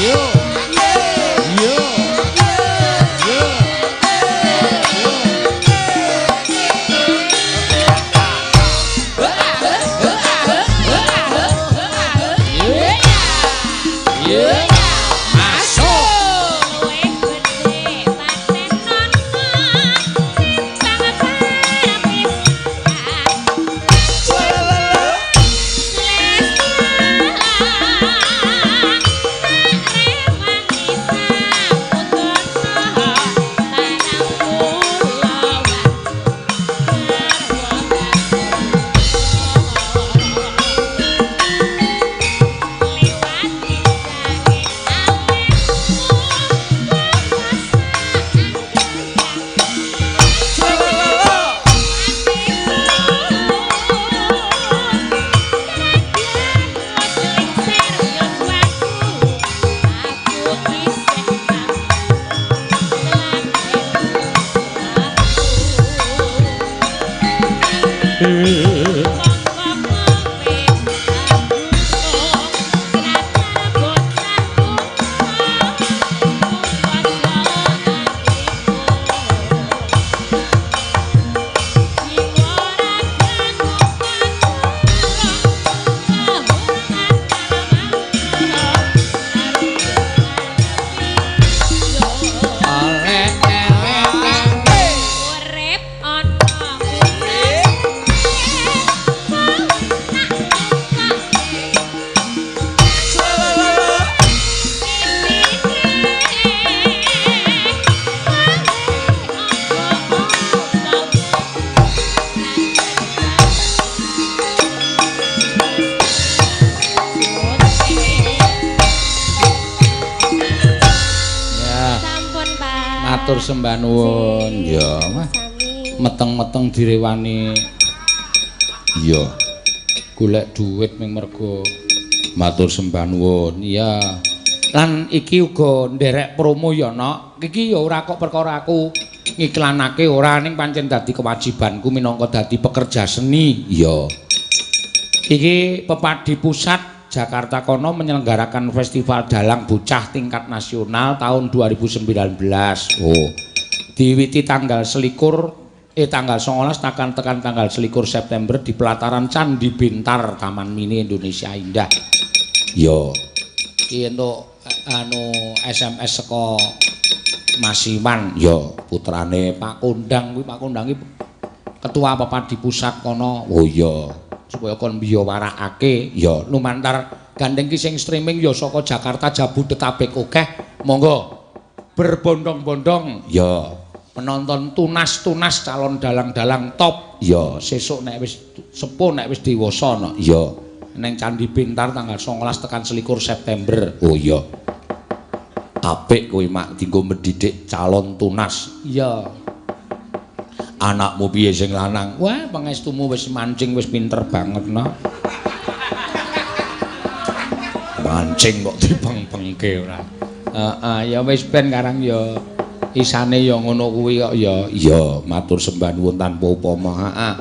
[SPEAKER 1] Yo. Yo. Yo.
[SPEAKER 6] Urip ana
[SPEAKER 1] Ya.
[SPEAKER 6] Sampun, Pak.
[SPEAKER 1] Matur sembah nuwun. Ya, wah.
[SPEAKER 6] Sami.
[SPEAKER 1] Meteng-meteng direwani. Iya. Golek duit ming mergo matur sembah nuwun. Iya. Lan iki uga nderek promo ya, Nok. Iki ya ora kok perkara aku ngiklanake ora, ning pancen dadi kewajibanku minangka dadi pekerja seni. Iya. Iki Pepadi Pusat Jakarta kono menyelenggarakan Festival Dalang Bocah tingkat nasional tahun 2019. Oh. Diwiti tanggal 19 tekan tekan tanggal 21 September di pelataran Candi Bintar Taman Mini Indonesia Indah. Yo. Iki entuk anu SMS saka Mas Iwan, yo putrane Pak Kondang kuwi. Pak Kondang iki ketua Pepadi pusat kono. Oh iya, supaya kon biyawarakake ya lumantar gandeng ki sing streaming ya saka Jakarta Jabodetabek akeh. Monggo berbondong-bondong ya penonton tunas-tunas calon dalang-dalang top ya sesuk nek wis sepuh nek wis dewasa no ya ning Candi Bintar tanggal 19 tekan 21 September. Oh iya, apik kowe mak dienggo mendidik calon tunas. Iya. Anakmu piye sing lanang? Wah, pangestumu wis mancing wis pinter banget no. Mancing kok dipeng-pengke ora. Heeh, ya wis ben karang ya isane ya ngono kuwi kok ya. Iya, matur sembah nuwun tanpa upama. Heeh.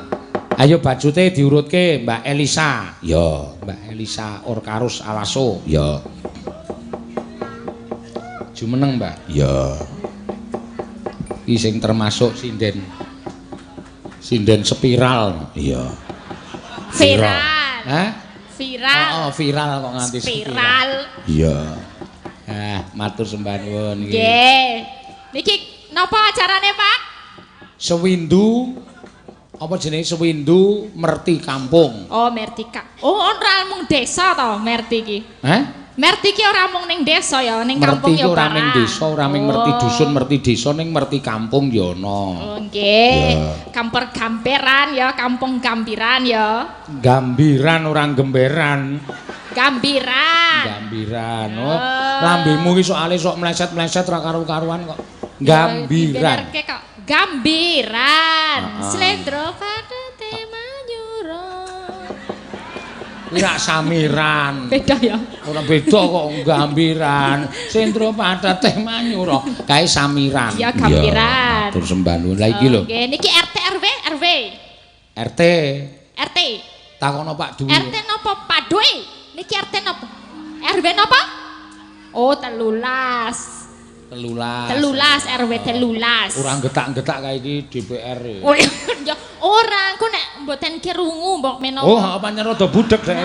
[SPEAKER 1] Ayo bajute diurutke Mbak Elisa. Ya, Mbak Elisa Orkarus Alaso. Ya. Jumeneng, Mbak. Ya. Iki sing termasuk sinden. Sinden spiral. Iya.
[SPEAKER 6] Viral.
[SPEAKER 1] Hah?
[SPEAKER 6] Viral.
[SPEAKER 1] Oh, viral kok nganti
[SPEAKER 6] spiral.
[SPEAKER 1] Iya. Ah, matur sembah nuwun iki.
[SPEAKER 6] Nggih. Niki napa acarane, Pak?
[SPEAKER 1] Sewindu apa jenenge Sewindu Merti Kampung.
[SPEAKER 6] Oh, Merti Kampung. Oh, ora mung desa to Merti iki.
[SPEAKER 1] Hah?
[SPEAKER 6] Merti ki ora mung ning desa ya, ning kampung ya.
[SPEAKER 1] Merti ora mung desa, ora mung merti dusun, merti desa, ning merti kampung ya ana.
[SPEAKER 6] Oh, nggih. Kamper gamperan ya, kampung gambiran ya.
[SPEAKER 1] Gambiran ora gemberan.
[SPEAKER 6] Gambiran.
[SPEAKER 1] Gambiran. Oh, lambemu ki soale sok meleset-meleset ora karu-karuan kok. Gambiran.
[SPEAKER 6] Benerke kok. Gambiran. Slendro padate manyura.
[SPEAKER 1] Kuwi rak samiran.
[SPEAKER 6] Beda ya.
[SPEAKER 1] Ora beda kok gambiran. Sendro padate manyura. Kae samiran.
[SPEAKER 6] Iya, gambiran.
[SPEAKER 1] Matur sembah nuwun. Lah iki lho.
[SPEAKER 6] Nggih, niki RT RW RW.
[SPEAKER 1] RT.
[SPEAKER 6] RT.
[SPEAKER 1] Takono Pak Dwi.
[SPEAKER 6] RT napa Pak Dwi? Niki RT napa? RW napa? Oh, 13.
[SPEAKER 1] 13.
[SPEAKER 6] 13 RW 13.
[SPEAKER 1] Ora getak-getak kae iki DPR.
[SPEAKER 6] Oh, ya ora, engko nek mboten kirungu mbok menawa.
[SPEAKER 1] Oh, heeh pancen rada budheg dhek.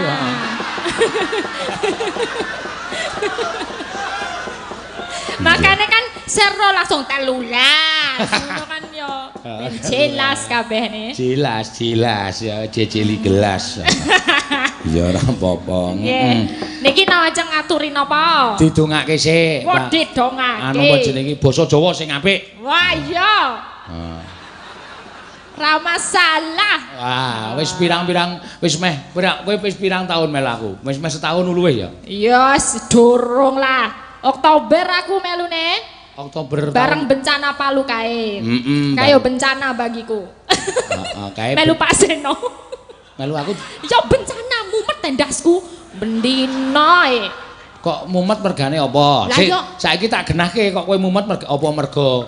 [SPEAKER 6] Makane kan sero langsung 13. Ngono kan yo ben jelas kabehne.
[SPEAKER 1] Jelas, jelas ya jejeli gelas. Ya ora apa-apa.
[SPEAKER 6] Nggih. Niki ajeng ngaturi napa?
[SPEAKER 1] Didongake sik,
[SPEAKER 6] Wah, didongake.
[SPEAKER 1] Anu apa jenenge basa Jawa sing apik.
[SPEAKER 6] Wah, iya.
[SPEAKER 1] Heeh.
[SPEAKER 6] Ra masalah.
[SPEAKER 1] Wah, wis pirang-pirang wis meh pirang kowe wis pirang tahun melu aku? Wis meh setahun luwih ya?
[SPEAKER 6] Ya, sedurung lah. Oktober aku melune.
[SPEAKER 1] Oktober
[SPEAKER 6] bareng bencana Palu kae.
[SPEAKER 1] Heeh.
[SPEAKER 6] Kae bencana bagiku.
[SPEAKER 1] Heeh, kae
[SPEAKER 6] melu Pak Seno.
[SPEAKER 1] Melu aku
[SPEAKER 6] ya bencana mumet tendasku bendina e.
[SPEAKER 1] Kok mumet mergane apa?
[SPEAKER 6] Lah yo
[SPEAKER 1] saiki tak genahke kok kowe mumet merga apa merga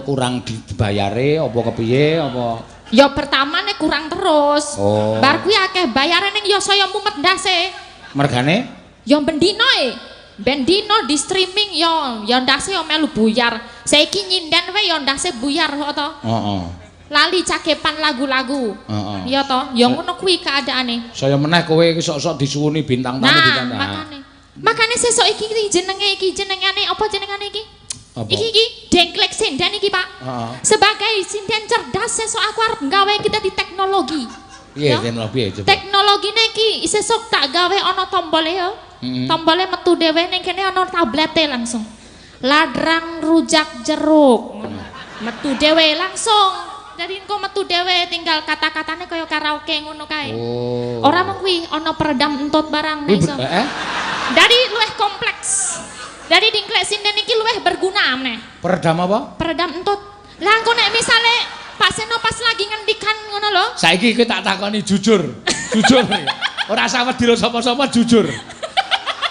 [SPEAKER 1] kurang dibayare apa kepiye apa?
[SPEAKER 6] Ya pertamane kurang terus.
[SPEAKER 1] Oh.
[SPEAKER 6] Bar kuwi akeh bayare ning ya saya mumet ndase.
[SPEAKER 1] Mergane?
[SPEAKER 6] Ya bendina e. Bendina di streaming ya ya ndase ya melu buyar. Saiki nyinden wae ya ndase buyar kok to.
[SPEAKER 1] Heeh.
[SPEAKER 6] Lali cakepan lagu-lagu.
[SPEAKER 1] Heeh.
[SPEAKER 6] Iya toh, ya ngono kuwi keadaane.
[SPEAKER 1] Saya meneh kowe iki sok-sok disuwuni bintang tamu
[SPEAKER 6] bintang tamu. Makane. Makane sesuk iki jenenge iki jenengane apa jenengane iki?
[SPEAKER 1] Apa?
[SPEAKER 6] Iki iki dengklek sinden iki, Pak.
[SPEAKER 1] Heeh.
[SPEAKER 6] Sebagai sinden cerdas sesuk aku arep gawe kita di teknologi.
[SPEAKER 1] Piye teknologi coba?
[SPEAKER 6] Teknologine iki sesuk tak gawe ana tombole ya. Tombole metu dhewe ning kene ana tablete langsung. Ladrang rujak jeruk. Metu dhewe langsung. Jadi engko metu dhewe tinggal kata-katane kaya karaoke ngono kae.
[SPEAKER 1] Oh.
[SPEAKER 6] Ora mung kuwi ana peredam entut barang nek iso. Dari luwih kompleks. Dari dingklek sinden iki luwih berguna meneh.
[SPEAKER 1] Peredam apa?
[SPEAKER 6] Peredam entut. Lah engko nek misale Pak Seno pas lagi ngendikan ngono lho.
[SPEAKER 1] Saiki kowe tak takoni jujur. Jujur. Ora usah wedi sapa-sapa jujur.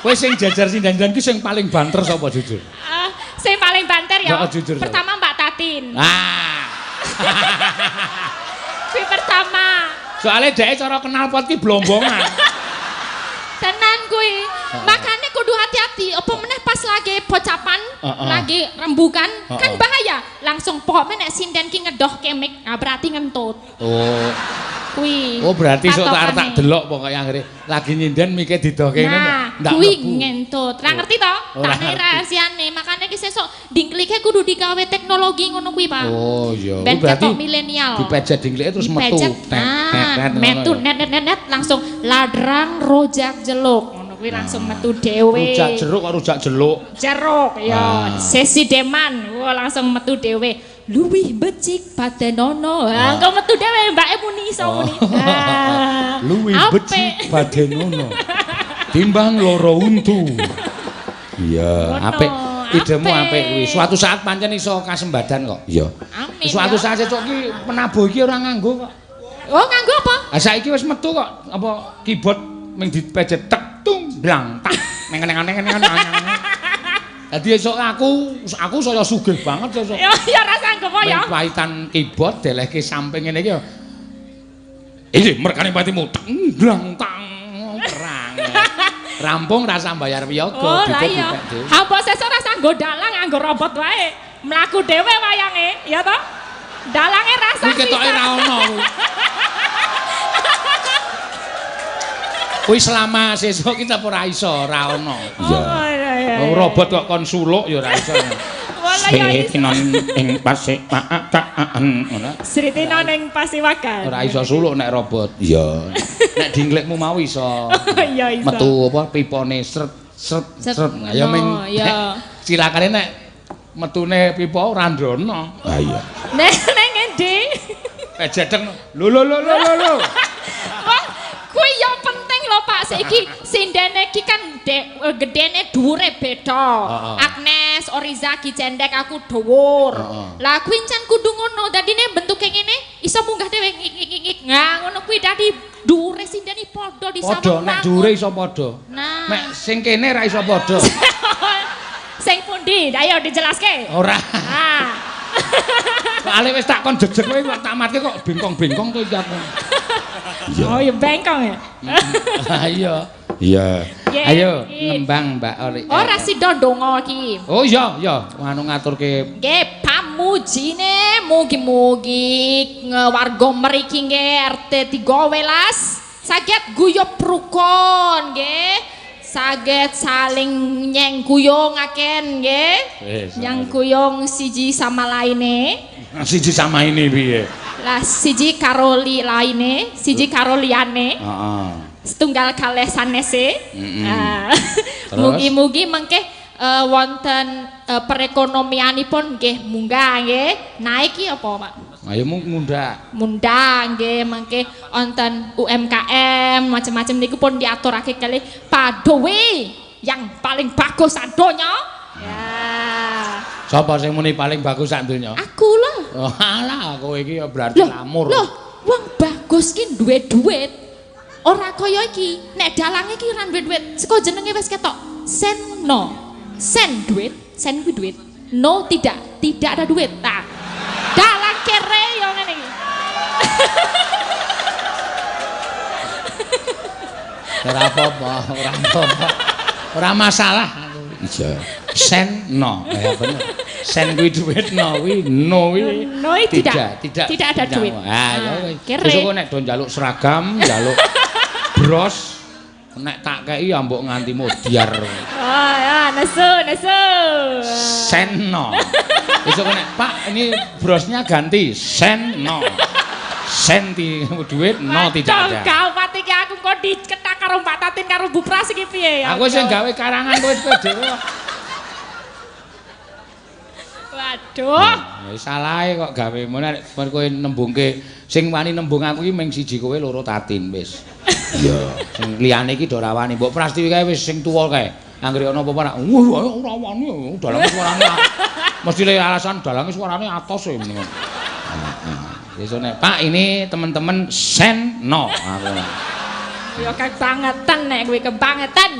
[SPEAKER 1] Kowe sing jajar sinden-sinden ki sing paling banter sapa jujur?
[SPEAKER 6] Sing paling banter ya.
[SPEAKER 1] Oh, jujur,
[SPEAKER 6] pertama Mbak Tatin.
[SPEAKER 1] Ah.
[SPEAKER 6] Kuwi pertama.
[SPEAKER 1] Soale dhek cara knalpot ki blombongan.
[SPEAKER 6] Tenan Makanya kudu hati-hati. Apa meneh pas lagi pocapan, lagi rembukan, kan bahaya. Langsung pokoknya nek sinden ki ngedoh kemik, nah berarti ngentut.
[SPEAKER 1] Oh.
[SPEAKER 6] Kuwi.
[SPEAKER 1] Oh, berarti sok tak
[SPEAKER 6] patokane.
[SPEAKER 1] delok pokoke anggere lagi nyinden mike didohke ngene
[SPEAKER 6] Nah,
[SPEAKER 1] ndak
[SPEAKER 6] kuwi
[SPEAKER 1] mlebu.
[SPEAKER 6] ngentut. Ra ngerti to?
[SPEAKER 1] Ora
[SPEAKER 6] Tak nek
[SPEAKER 1] ngerti.
[SPEAKER 6] rahasiane. Makane ki sesuk dingklike kudu digawe teknologi ngono kuwi, Pak.
[SPEAKER 1] Oh iya,
[SPEAKER 6] Ben
[SPEAKER 1] kuwi berarti
[SPEAKER 6] ketok milenial.
[SPEAKER 1] Dipejet dingklike terus metu.
[SPEAKER 6] Dipejet.
[SPEAKER 1] Tet tet
[SPEAKER 6] Nah,
[SPEAKER 1] tet ngono
[SPEAKER 6] metu
[SPEAKER 1] ya.
[SPEAKER 6] net net net net langsung ladrang rojak jeluk. Ngono kuwi langsung metu dhewe.
[SPEAKER 1] Rujak jeruk kok rujak jeluk.
[SPEAKER 6] Jeruk ya,
[SPEAKER 1] Ah.
[SPEAKER 6] sesi deman. Wah, langsung metu dhewe. Luwih becik padenono. Ah, engko metu dhewe mbake muni iso muni. Ah.
[SPEAKER 1] Luwih
[SPEAKER 6] Apik.
[SPEAKER 1] becik badenono. Timbang loro untu. Iya,
[SPEAKER 6] Ngono,
[SPEAKER 1] apik. Idemu apik kuwi.
[SPEAKER 6] apik.
[SPEAKER 1] Suatu saat pancen iso kasembadan kok. Iya.
[SPEAKER 6] Amin.
[SPEAKER 1] Suatu
[SPEAKER 6] ya.
[SPEAKER 1] saat sesuk ki penabuh iki ora nganggo kok.
[SPEAKER 6] Oh, nganggo apa?
[SPEAKER 1] Ah saiki wis metu kok apa keyboard ming dipejet tek tung blang tak neng neng neng neng neng. Dadi esuk aku saya sugih banget sesuk.
[SPEAKER 6] Ya ya ora sanggup apa ya.
[SPEAKER 1] Ming paitan keyboard delehke samping ngene iki ya. Iki merkane patimu teng blang tang perang. Rampung rasa bayar wiyaga
[SPEAKER 6] Oh, lah iya.
[SPEAKER 1] dipek dhewe.
[SPEAKER 6] Apa sesuk ora sanggo dalang nganggo robot wae. Mlaku dhewe wayange, ya toh? Dalange rasa
[SPEAKER 1] Kuwi ketoke ra ono kuwi. Kuwi selama sesuk kita ora iso, ora ono.
[SPEAKER 5] Oh, iya, iya.
[SPEAKER 1] Wong robot kok kon suluk ya ora iso.
[SPEAKER 6] Wala ya iso.
[SPEAKER 1] Sritinon ing pasiwakan ngono.
[SPEAKER 5] Sritina ning Pasiwagan.
[SPEAKER 1] Ora iso suluk nek robot. Iya. Nek dingklikmu mau iso.
[SPEAKER 5] Iya iso.
[SPEAKER 1] Metu apa pipone sret sret
[SPEAKER 6] Sret,
[SPEAKER 1] sret. Nah, ya ming
[SPEAKER 6] ngono, iya.
[SPEAKER 1] cilakane nek metune pipa ora ndono. Ha iya.
[SPEAKER 6] Nek neng endi?
[SPEAKER 1] Pejedeng lho lho lho lho lho, lho.
[SPEAKER 6] Wah, kuwi ya penting lho Pak. Saiki sindene iki kan gedene dhuwure beda.
[SPEAKER 1] Heeh.
[SPEAKER 6] Agnes, Oriza ki cendek aku dhuwur.
[SPEAKER 1] Heeh.
[SPEAKER 6] Lah kuwi encen kudu ngono. Dadine bentuke ngene iso munggah dhewe ngik ngik ngik, ngik. Nah, ngono kuwi dadi dhuwure sindene padha disawang.
[SPEAKER 1] Padha nek dhuwure iso padha.
[SPEAKER 6] Nah.
[SPEAKER 1] Nek sing kene ra iso padha.
[SPEAKER 6] Sing pundi? Ayo dijelaske.
[SPEAKER 1] Ora.
[SPEAKER 6] Ah.
[SPEAKER 1] Soale wis tak kon jejeg kowe kok tak matke kok bengkong-bengkong to iki aku.
[SPEAKER 5] Oh, ya bengkong ya.
[SPEAKER 1] Iya. Iya.
[SPEAKER 6] Ye,
[SPEAKER 1] Ayo
[SPEAKER 6] iki.
[SPEAKER 1] nembang Mbak Ori.
[SPEAKER 6] Ora sida ndonga iki.
[SPEAKER 1] Oh iya iya, anu ngaturke
[SPEAKER 6] Nggih, pamujine mugi-mugi warga mriki nggih RT 13 saged guyub rukun nggih. Saged saling nyengkuyungaken nggih.
[SPEAKER 1] Wis.
[SPEAKER 6] Nyengkuyung siji sama laine.
[SPEAKER 1] Siji sama ini piye?
[SPEAKER 6] Lah siji karo li laine, siji karo liyane.
[SPEAKER 1] Heeh.
[SPEAKER 6] Setunggal kalih sanese. Ah.
[SPEAKER 1] Terus?
[SPEAKER 6] Mugi-mugi mengke wonten perekonomianipun nggih munggah nggih. Naik ki apa, Pak?
[SPEAKER 1] Ayo mung mundhak.
[SPEAKER 6] Mundhak nggih mengke wonten UMKM macam-macam niku pun diaturake kalih Pak Dowe yang paling bagus sak donya. Ya.
[SPEAKER 1] Sapa sing muni paling bagus sak donya?
[SPEAKER 6] Aku lah.
[SPEAKER 1] Oh, alah kowe iki ya berarti
[SPEAKER 6] Loh,
[SPEAKER 1] lamur.
[SPEAKER 6] loh, wong bagus ki duwe duit. Ora kaya iki, nek dalange ki ora duwe duit. Saka jenenge wis ketok. Sen no. Sen duit, sen kuwi duit. No tidak, tidak ada duit. Nah. Dalang kere yo ngene iki.
[SPEAKER 1] Ora apa-apa, ora apa-apa. Ora masalah. Iya. Sen no. Ya bener. Sen kuwi duit no kuwi no kuwi.
[SPEAKER 6] No, tidak.
[SPEAKER 1] Tidak,
[SPEAKER 6] Tidak ada duit.
[SPEAKER 1] Ah, ya
[SPEAKER 6] Ah,
[SPEAKER 1] wis.
[SPEAKER 6] kere.
[SPEAKER 1] Besok kok nek do njaluk seragam, njaluk bros, nek tak kei ya mbok nganti modiar.
[SPEAKER 5] Oh, ya, nesu, nesu.
[SPEAKER 1] Sen no. Besok kok nek Pak ini brosnya ganti sen no. Sen ti duit no tidak ada.
[SPEAKER 6] Gawat iki aku kok diketak karo Mbak Tatin karo Bu Pras iki piye ya?
[SPEAKER 1] Aku sing gawe karangan kowe wis dhewe kok.
[SPEAKER 6] Waduh.
[SPEAKER 1] Ya salahe kok gawe nek kowe nembungke sing wani nembung aku iki mung siji kowe loro Tatin wis. Iya. Sing liyane iki do ora wani. Mbok Prastiwi kae wis sing tuwa kae. Anggere ana apa-apa rak wah ora wani dalange suarane. Mesti le alasan dalange suarane atos e ngono. Heeh. Wis nek Pak ini teman-teman sen no aku.
[SPEAKER 6] Ya kebangetan nek kowe kebangetan.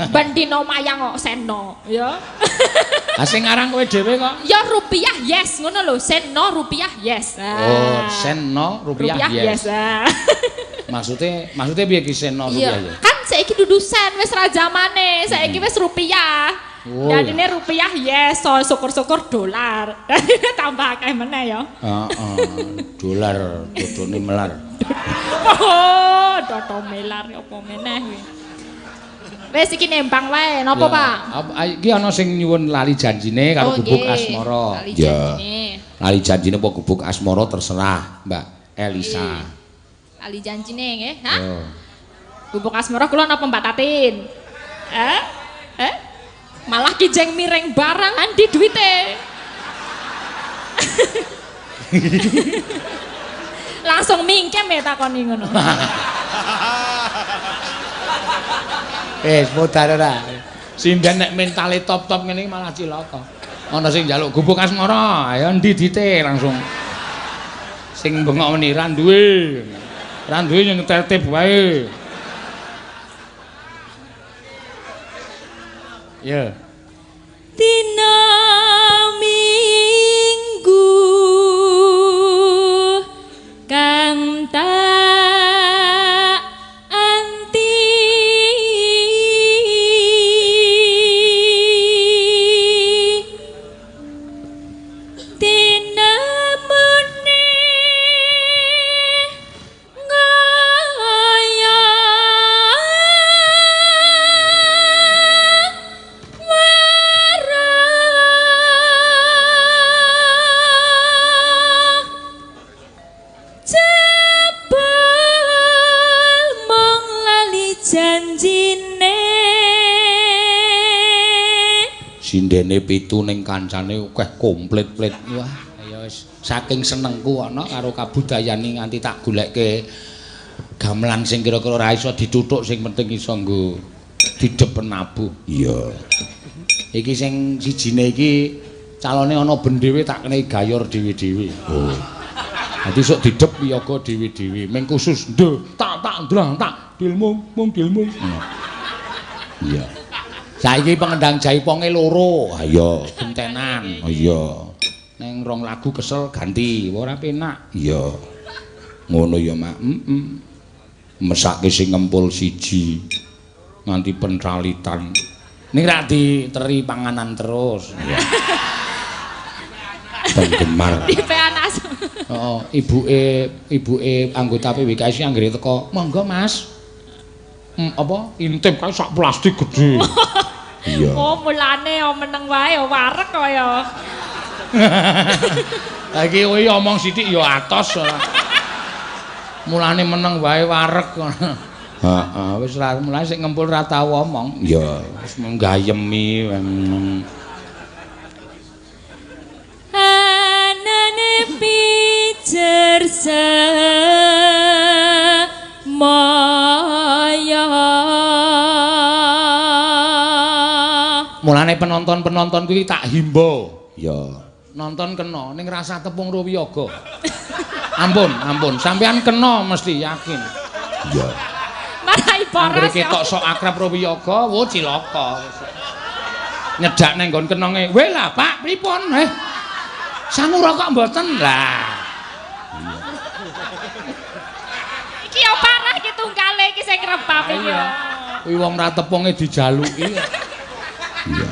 [SPEAKER 6] Ben dina mayang kok seno, ya.
[SPEAKER 1] Lah sing ngarang kowe dhewe kok.
[SPEAKER 6] Ya rupiah yes ngono lho, seno rupiah yes. Ah.
[SPEAKER 1] Oh, seno rupiah,
[SPEAKER 6] rupiah
[SPEAKER 1] yes.
[SPEAKER 6] yes. Ah.
[SPEAKER 1] Maksudnya piye ki seno
[SPEAKER 6] Iya.
[SPEAKER 1] rupiah yes?
[SPEAKER 6] Kan saiki dudu sen wis ra zamane, saiki wis rupiah.
[SPEAKER 1] Oh,
[SPEAKER 5] Dadine rupiah yes, so syukur-syukur dolar. Dadine tambah akeh meneh ya.
[SPEAKER 1] Heeh, dolar dodone melar.
[SPEAKER 5] Oh, dodo melar ya apa meneh kuwi.
[SPEAKER 6] Wis iki nembang wae, napa Pak?
[SPEAKER 1] Iki ana sing nyuwun lali janjine karo
[SPEAKER 6] Oh,
[SPEAKER 1] gubuk
[SPEAKER 6] nggih.
[SPEAKER 1] asmara.
[SPEAKER 6] Lali
[SPEAKER 1] Ya.
[SPEAKER 6] janjine.
[SPEAKER 1] Lali janjine apa gubuk asmara terserah, Mbak Elisa.
[SPEAKER 6] Lali janjine nggih, ha?
[SPEAKER 1] Yo.
[SPEAKER 5] Gubuk asmara kula napa Mbak Tatin? Eh? Eh?
[SPEAKER 6] Malah kijeng miring barang andi duwite.
[SPEAKER 5] Langsung mingkem ya takoni ngono.
[SPEAKER 1] Wis modar ora. Sinden nek mentale top-top ngene iki malah cilaka. Ana sing njaluk gubuk asmara, ayo endi dite langsung. Sing bengok meni ra duwe. Ra duwe yo ngetertib wae. Ya.
[SPEAKER 2] Dina Minggu kang tak anti tinemune ngaya marah jebul mung lali janjine.
[SPEAKER 1] Sindene pitu ning kancane akeh komplit-plit. Wah, ya wis saking senengku ana karo kabudayane nganti tak goleke gamelan sing kira-kira ora iso dituthuk sing penting iso nggo didep penabuh. Iya. Iki sing sijine iki calone ana ben dhewe tak kene gayor dhewe-dhewe. Oh. Dadi sok didep wiyaga dhewe-dhewe, ming khusus ndhe tak tak ndlang tak dilmung mung dilmung. Iya. Saiki pengendang jaiponge loro. Ayo, gentenan. Iya. Neng rong lagu kesel ganti, ora penak. Iya. Ngono ya, Mak. Heeh. Mesake sing ngempul siji nganti pentralitan. Ning rak diteri panganan terus. Iya. Penggemar.
[SPEAKER 6] Dipeanas.
[SPEAKER 1] Heeh, ibuke anggota PWKS anggere teko, "Monggo, Mas." Apa? Intip kae sak plastik gedhe. Iya.
[SPEAKER 5] Oh, mulane oh meneng wae oh wareg kaya.
[SPEAKER 1] Lah iki kowe omong sithik ya atos ora. Mulane meneng wae wareg. Heeh, wis ra mulane sing ngempul ra tau omong. Iya, wis nggayemi.
[SPEAKER 2] Anane pijer semaya.
[SPEAKER 1] Mulane penonton-penonton kuwi tak himbau. Ya. Nonton kena ning rasa tepung Ruwiyaga. Ampun, ampun, sampean kena mesti yakin. Iya.
[SPEAKER 5] Marai
[SPEAKER 1] Anggere
[SPEAKER 5] boros ya.
[SPEAKER 1] ketok sok akrab Ruwiyaga, wo cilaka. Nyedak nang nggon kenonge. "Weh lah, Pak, pripun?" Eh. Sangu rokok mboten? Lah.
[SPEAKER 5] Iki yo parah iki tunggale iki sing rebab iki.
[SPEAKER 1] Iya. Kuwi wong ra tepunge dijaluki. Iya.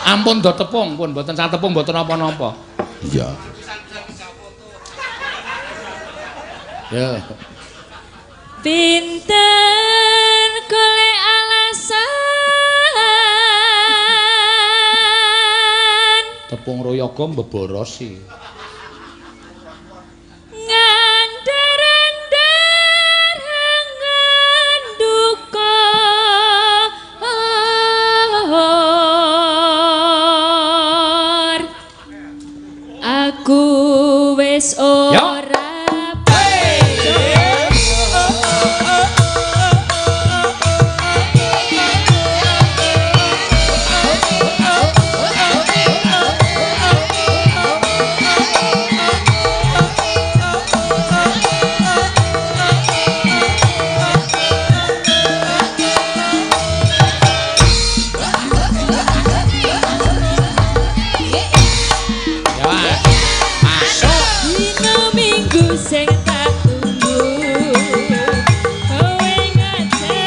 [SPEAKER 1] Ampun do tepung, pun mboten sak tepung mboten napa-napa. Iya. Ya.
[SPEAKER 2] Pinter golek alasan.
[SPEAKER 1] Tepung Royaga mbeborosi.
[SPEAKER 2] Ngandar-andar hangan duka. Aku wis ora.
[SPEAKER 1] Ya, Pak. Masuk.
[SPEAKER 2] Dina Minggu sing tak tunggu, kowe ngajeni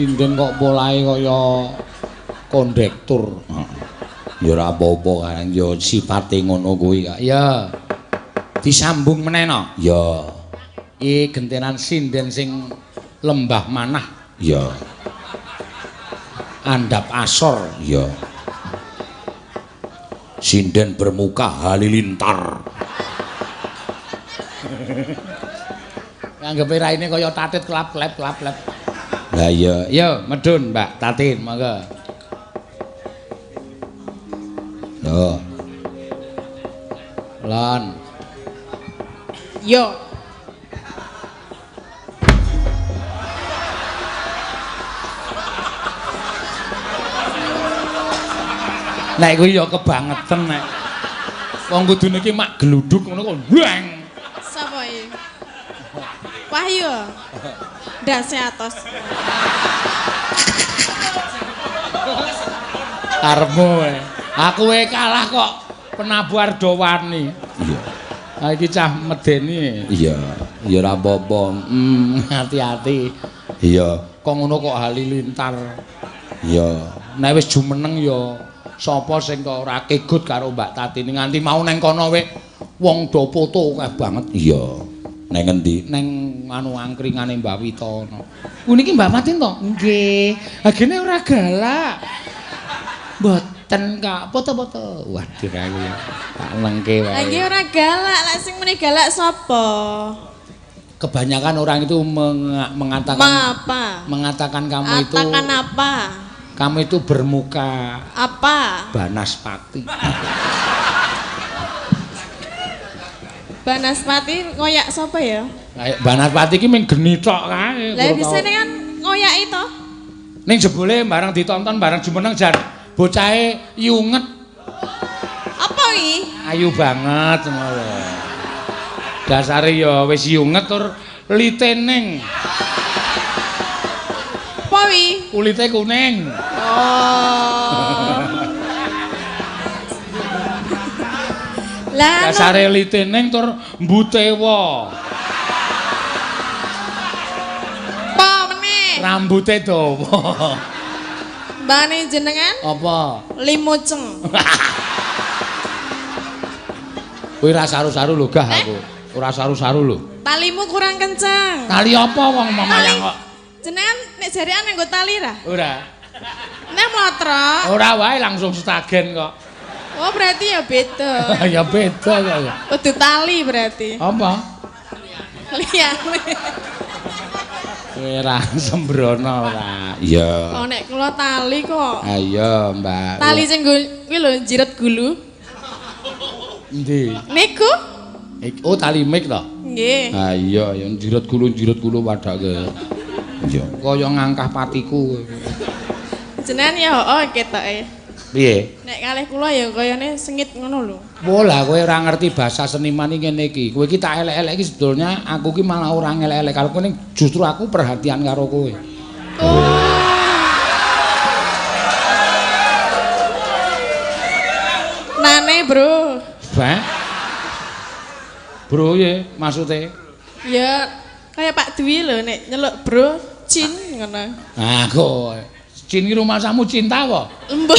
[SPEAKER 1] Sinden kok polahe kaya kondektur. Ya ora apa-apa kan ya sifate ngono kuwi kok. Ya. Disambung meneh no? Ya. Iki gentenan sinden sing lembah manah. Ya. Andhap asor. Ya. Sinden bermuka halilintar. Anggepe raine kaya tatit klap klep klap klep. Lah iya, yo medun Mbak Tatin monggo. Yo. Lon.
[SPEAKER 5] Yo.
[SPEAKER 1] Nek kuwi ya kebangeten nek. Wong kudune iki mak gluduk ngono kok. Bang.
[SPEAKER 7] Sapa iki? Wahyu. Ndase atos.
[SPEAKER 1] Karepmu kowe. Aku wae kalah kok penabuh Ardawani. Iya. Ha iki cah medeni. Iya, ya ora apa-apa. Hati-hati. Iya, kok ngono kok halilintar. Iya, nek wis jumeneng ya sapa sing kok ora kegut karo Mbak Tatini nganti mau neng kono we wong do foto akeh banget. Iya. Neng endi? Neng anu angkringane Mbak Wita ono. Ku niki Mbak Tatin to? Nggih. Agene ora galak. Mboten Kak, foto-foto. Waduh aku ya. Tak nengke wae.
[SPEAKER 7] Lah nggih ora galak, lek sing muni galak sapa?
[SPEAKER 1] Kebanyakan orang itu mengatakan
[SPEAKER 7] Mengapa?
[SPEAKER 1] Mengatakan kamu itu
[SPEAKER 7] Katakan apa?
[SPEAKER 1] Kamu itu bermuka
[SPEAKER 7] apa?
[SPEAKER 1] Banaspati.
[SPEAKER 7] Banaspati ngoyak sapa ya?
[SPEAKER 1] Lah Banaspati iki mung geni tok kae.
[SPEAKER 7] Lah bisane kan ngoyaki to.
[SPEAKER 1] Ning jebule bareng ditonton bareng jumeneng jan bocahe yunget.
[SPEAKER 7] Apa iki?
[SPEAKER 1] Ayu banget ngono lho. Dasare ya wis yunget tur litening.
[SPEAKER 7] Apa wi?
[SPEAKER 1] Kulite kuning.
[SPEAKER 7] Oh. Lah
[SPEAKER 1] dasare litening tur mbutewa.
[SPEAKER 7] Apa meneh?
[SPEAKER 1] Rambute dawa.
[SPEAKER 7] Mbane jenengan?
[SPEAKER 1] Apa?
[SPEAKER 7] Limuceng.
[SPEAKER 1] Kuwi ora saru-saru lho gah aku. Ora saru-saru lho.
[SPEAKER 7] Talimu kurang kenceng.
[SPEAKER 1] Tali apa wong mamayang kok?
[SPEAKER 7] Jenengan nek jarian nganggo tali ra?
[SPEAKER 1] Ora.
[SPEAKER 7] Nek mlotrok.
[SPEAKER 1] Ora wae langsung setagen kok.
[SPEAKER 7] Oh berarti ya beda.
[SPEAKER 1] Ya beda kok ya.
[SPEAKER 7] Kudu tali berarti.
[SPEAKER 1] Apa?
[SPEAKER 7] Liyane.
[SPEAKER 1] Kowe ora sembrono ora. Iya.
[SPEAKER 7] Oh nek kula tali kok.
[SPEAKER 1] Ha iya, Mbak.
[SPEAKER 7] Tali sing kuwi lho jiret gulu.
[SPEAKER 1] Endi?
[SPEAKER 7] Niku.
[SPEAKER 1] Oh tali mic to?
[SPEAKER 7] Nggih.
[SPEAKER 1] Ha iya, ya jiret gulu padake. Iya. Kaya ngangkah patiku.
[SPEAKER 7] Jenengan ya heeh ketoke.
[SPEAKER 1] Piye?
[SPEAKER 7] Nek kalih kula ya kayane sengit ngono lho.
[SPEAKER 1] Wah lah kowe ora ngerti bahasa seniman iki ngene iki. Kowe iki tak elek-elek iki sebetulnya aku ki malah ora ngelek-elek karo kowe ning justru aku perhatian karo kowe.
[SPEAKER 7] Oh. Nane, Bro.
[SPEAKER 1] Bah. Bro ye maksude?
[SPEAKER 7] Ya kaya Pak Dwi lho nek nyeluk Bro Cin ngono.
[SPEAKER 1] Ah kok Cin ki rumasamu cinta apa?
[SPEAKER 7] Embuh.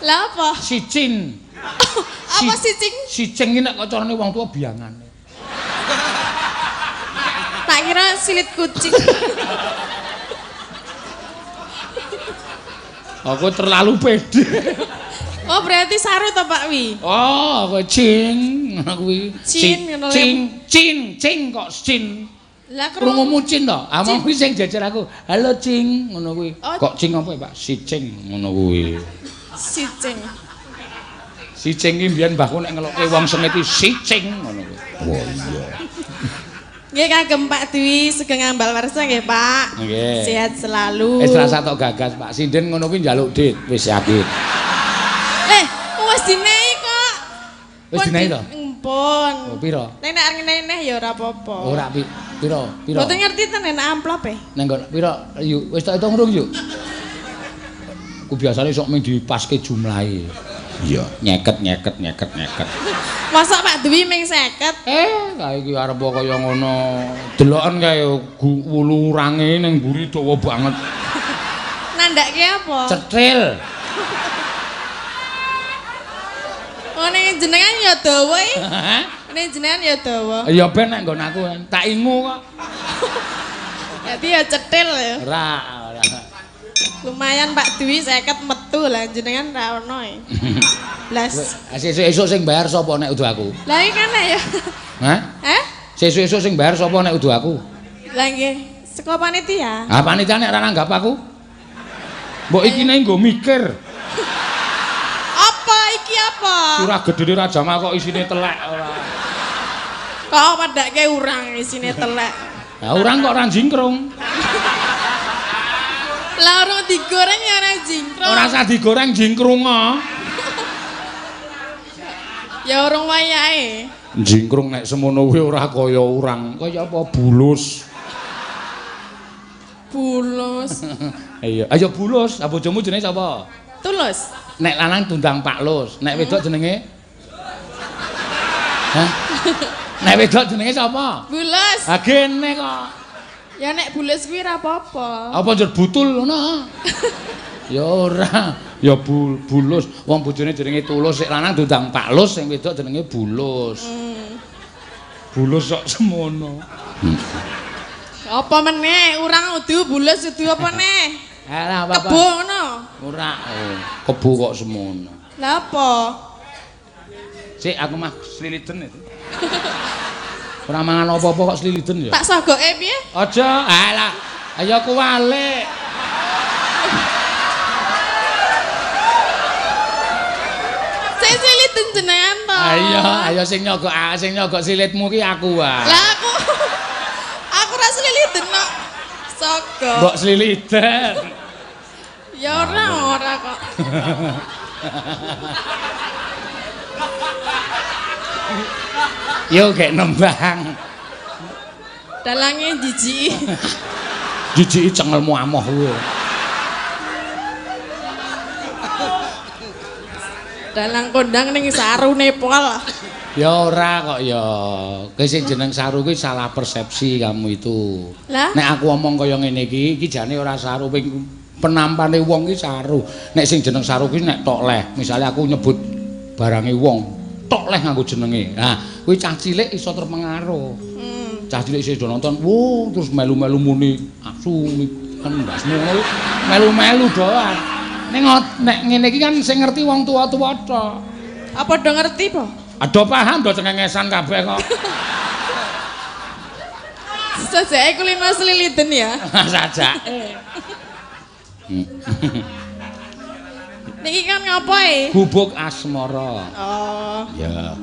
[SPEAKER 7] Lah apa?
[SPEAKER 1] Si Cin.
[SPEAKER 7] Apa si Cing?
[SPEAKER 1] Si Cing ki nek kacarane wong tuwa biyangane.
[SPEAKER 7] Tak kira silit kucing.
[SPEAKER 1] Aku terlalu pede.
[SPEAKER 7] Oh berarti saru to Pak Wi?
[SPEAKER 1] Oh, kowe Cing kuwi.
[SPEAKER 7] Cin ngono lho.
[SPEAKER 1] Cing, Cin, Cing kok Cin.
[SPEAKER 7] Lah
[SPEAKER 1] krungumu Cin to? Ah mong kuwi sing jejer aku. Halo Cing ngono kuwi.
[SPEAKER 7] Oh.
[SPEAKER 1] Kok Cing apa ya, Pak? Si Cing ngono kuwi.
[SPEAKER 7] Si Cing.
[SPEAKER 1] Si Cing ki mbiyen mbahku nek ngelokke wong sengit iki si Cing ngono kuwi. Wah iya.
[SPEAKER 7] Nggih kagem Pak Dwi sugeng ambal warsa nggih Pak.
[SPEAKER 1] Nggih.
[SPEAKER 7] Sehat selalu.
[SPEAKER 1] Wis rasa tok gagas Pak. Sinden ngono kuwi njaluk dit, wis yakin.
[SPEAKER 7] Wis dinehi kok.
[SPEAKER 1] Wis dinehi to?
[SPEAKER 7] Empun.
[SPEAKER 1] Oh pira?
[SPEAKER 7] Nek nek arep ngeneh ya ora apa-apa.
[SPEAKER 1] Ora pira? Pira?
[SPEAKER 7] Mboten ngerti tenan amplop e.
[SPEAKER 1] Neng nggon pira? Yuk wis tak hitung rung yuk. Ku biasane sok mung dipaske jumlahe. Iya, nyeket nyeket nyeket nyeket.
[SPEAKER 7] Mosok Pak Dwi ming 50?
[SPEAKER 1] Kae iki arep kaya ngono. Deloken kae wulu urange ning mburi dawa banget.
[SPEAKER 7] Nandake apa?
[SPEAKER 1] Cetil.
[SPEAKER 7] Oh ning jenengan ya dawa iki. Ning jenengan ya dawa.
[SPEAKER 1] Ya ben nek nggon aku tak ingu kok.
[SPEAKER 7] Dadi ya cetil ya.
[SPEAKER 1] Ora, ora.
[SPEAKER 7] Lumayan Pak Dwi 50 metu lah jenengan ra ono e. Blas.
[SPEAKER 1] Sesuk-esuk sing bayar sapa nek udu aku?
[SPEAKER 7] Lah iki kan ya.
[SPEAKER 1] Hah?
[SPEAKER 7] Eh?
[SPEAKER 1] Sesuk-esuk sing bayar sapa nek udu aku?
[SPEAKER 7] Lah nggih, saka panitia.
[SPEAKER 1] Ah panitia nek ora nanggap aku. Mbok iki nek nggo mikir.
[SPEAKER 7] Apa iki apa?
[SPEAKER 1] Sirah gedene Raja kok isine telek ora.
[SPEAKER 7] Kok padake urang isine telek.
[SPEAKER 1] Lah urang kok ora jingkrung.
[SPEAKER 7] Lah urung digoreng ya ora jingkrung.
[SPEAKER 1] Ora usah digoreng jingkrung kok.
[SPEAKER 7] Ya urung wayahe.
[SPEAKER 1] Jingkrung nek semono kuwi ora kaya urang, kaya apa bulus.
[SPEAKER 7] Bulus.
[SPEAKER 1] Iya, ayo bulus. Ah bojomu jenenge sapa?
[SPEAKER 7] Tulus.
[SPEAKER 1] Nek lanang diundang Pak Lus, nek wedok jenenge? Hah? Nek wedok jenenge sapa?
[SPEAKER 7] Bulus.
[SPEAKER 1] Ha gene kok.
[SPEAKER 7] Ya nek bulus kuwi ora apa-apa.
[SPEAKER 1] Apa njur butul ngono? Ya ora, ya bulus. Wong bojone jenenge Tulus, sing lanang diundang Pak Lus, sing wedok jenenge Bulus. Bulus kok semono.
[SPEAKER 7] Apa meneh? Urang udu bulus udu apa neh?
[SPEAKER 1] Alah apa-apa.
[SPEAKER 7] Kebo ngono.
[SPEAKER 1] Ora, kebo kok semono.
[SPEAKER 7] Lah apa?
[SPEAKER 1] Sik aku mah sliliden itu. Ora mangan apa-apa kok sliliden ya.
[SPEAKER 7] Tak sogoke piye?
[SPEAKER 1] Aja, alah. Ayo kuwalik.
[SPEAKER 7] Sing sliliden jenengan to.
[SPEAKER 1] Ayo, ayo sing nyogok silitmu ki aku wae.
[SPEAKER 7] Lah aku aku ora sliliden kok. Sogok.
[SPEAKER 1] Mbok sliliden.
[SPEAKER 7] Ya ora ora kok.
[SPEAKER 1] Yo gek nembang.
[SPEAKER 7] Dalange jijiki.
[SPEAKER 1] Jijiki cengelmu amoh kuwi.
[SPEAKER 7] Dalang kondang ning sarune pol.
[SPEAKER 1] Ya ora kok ya. Kowe sing jeneng saru kuwi salah persepsi kamu itu.
[SPEAKER 7] Lah?
[SPEAKER 1] Nek aku omong kaya ngene iki, iki jane ora saru, ping penampane wong iki saru. Nek sing jeneng saru kuwi nek tok leh, misale aku nyebut barange wong, tok leh nganggo jenenge. Nah, kuwi cah cilik iso terpengaruh. Cah cilik isih do nonton, wuh terus melu-melu muni asu kan ndasmu ngono. Melu-melu doan. Ning nek ngene iki kan sing ngerti wong tuwa-tuwa tok.
[SPEAKER 7] Apa do ngerti po?
[SPEAKER 1] Ado paham do cengengesan kabeh kok.
[SPEAKER 7] Sajake kulino sliliden ya.
[SPEAKER 1] Sajake.
[SPEAKER 7] Niki kan ngopo e?
[SPEAKER 1] Gubuk asmara.
[SPEAKER 7] Oh.
[SPEAKER 1] Ya.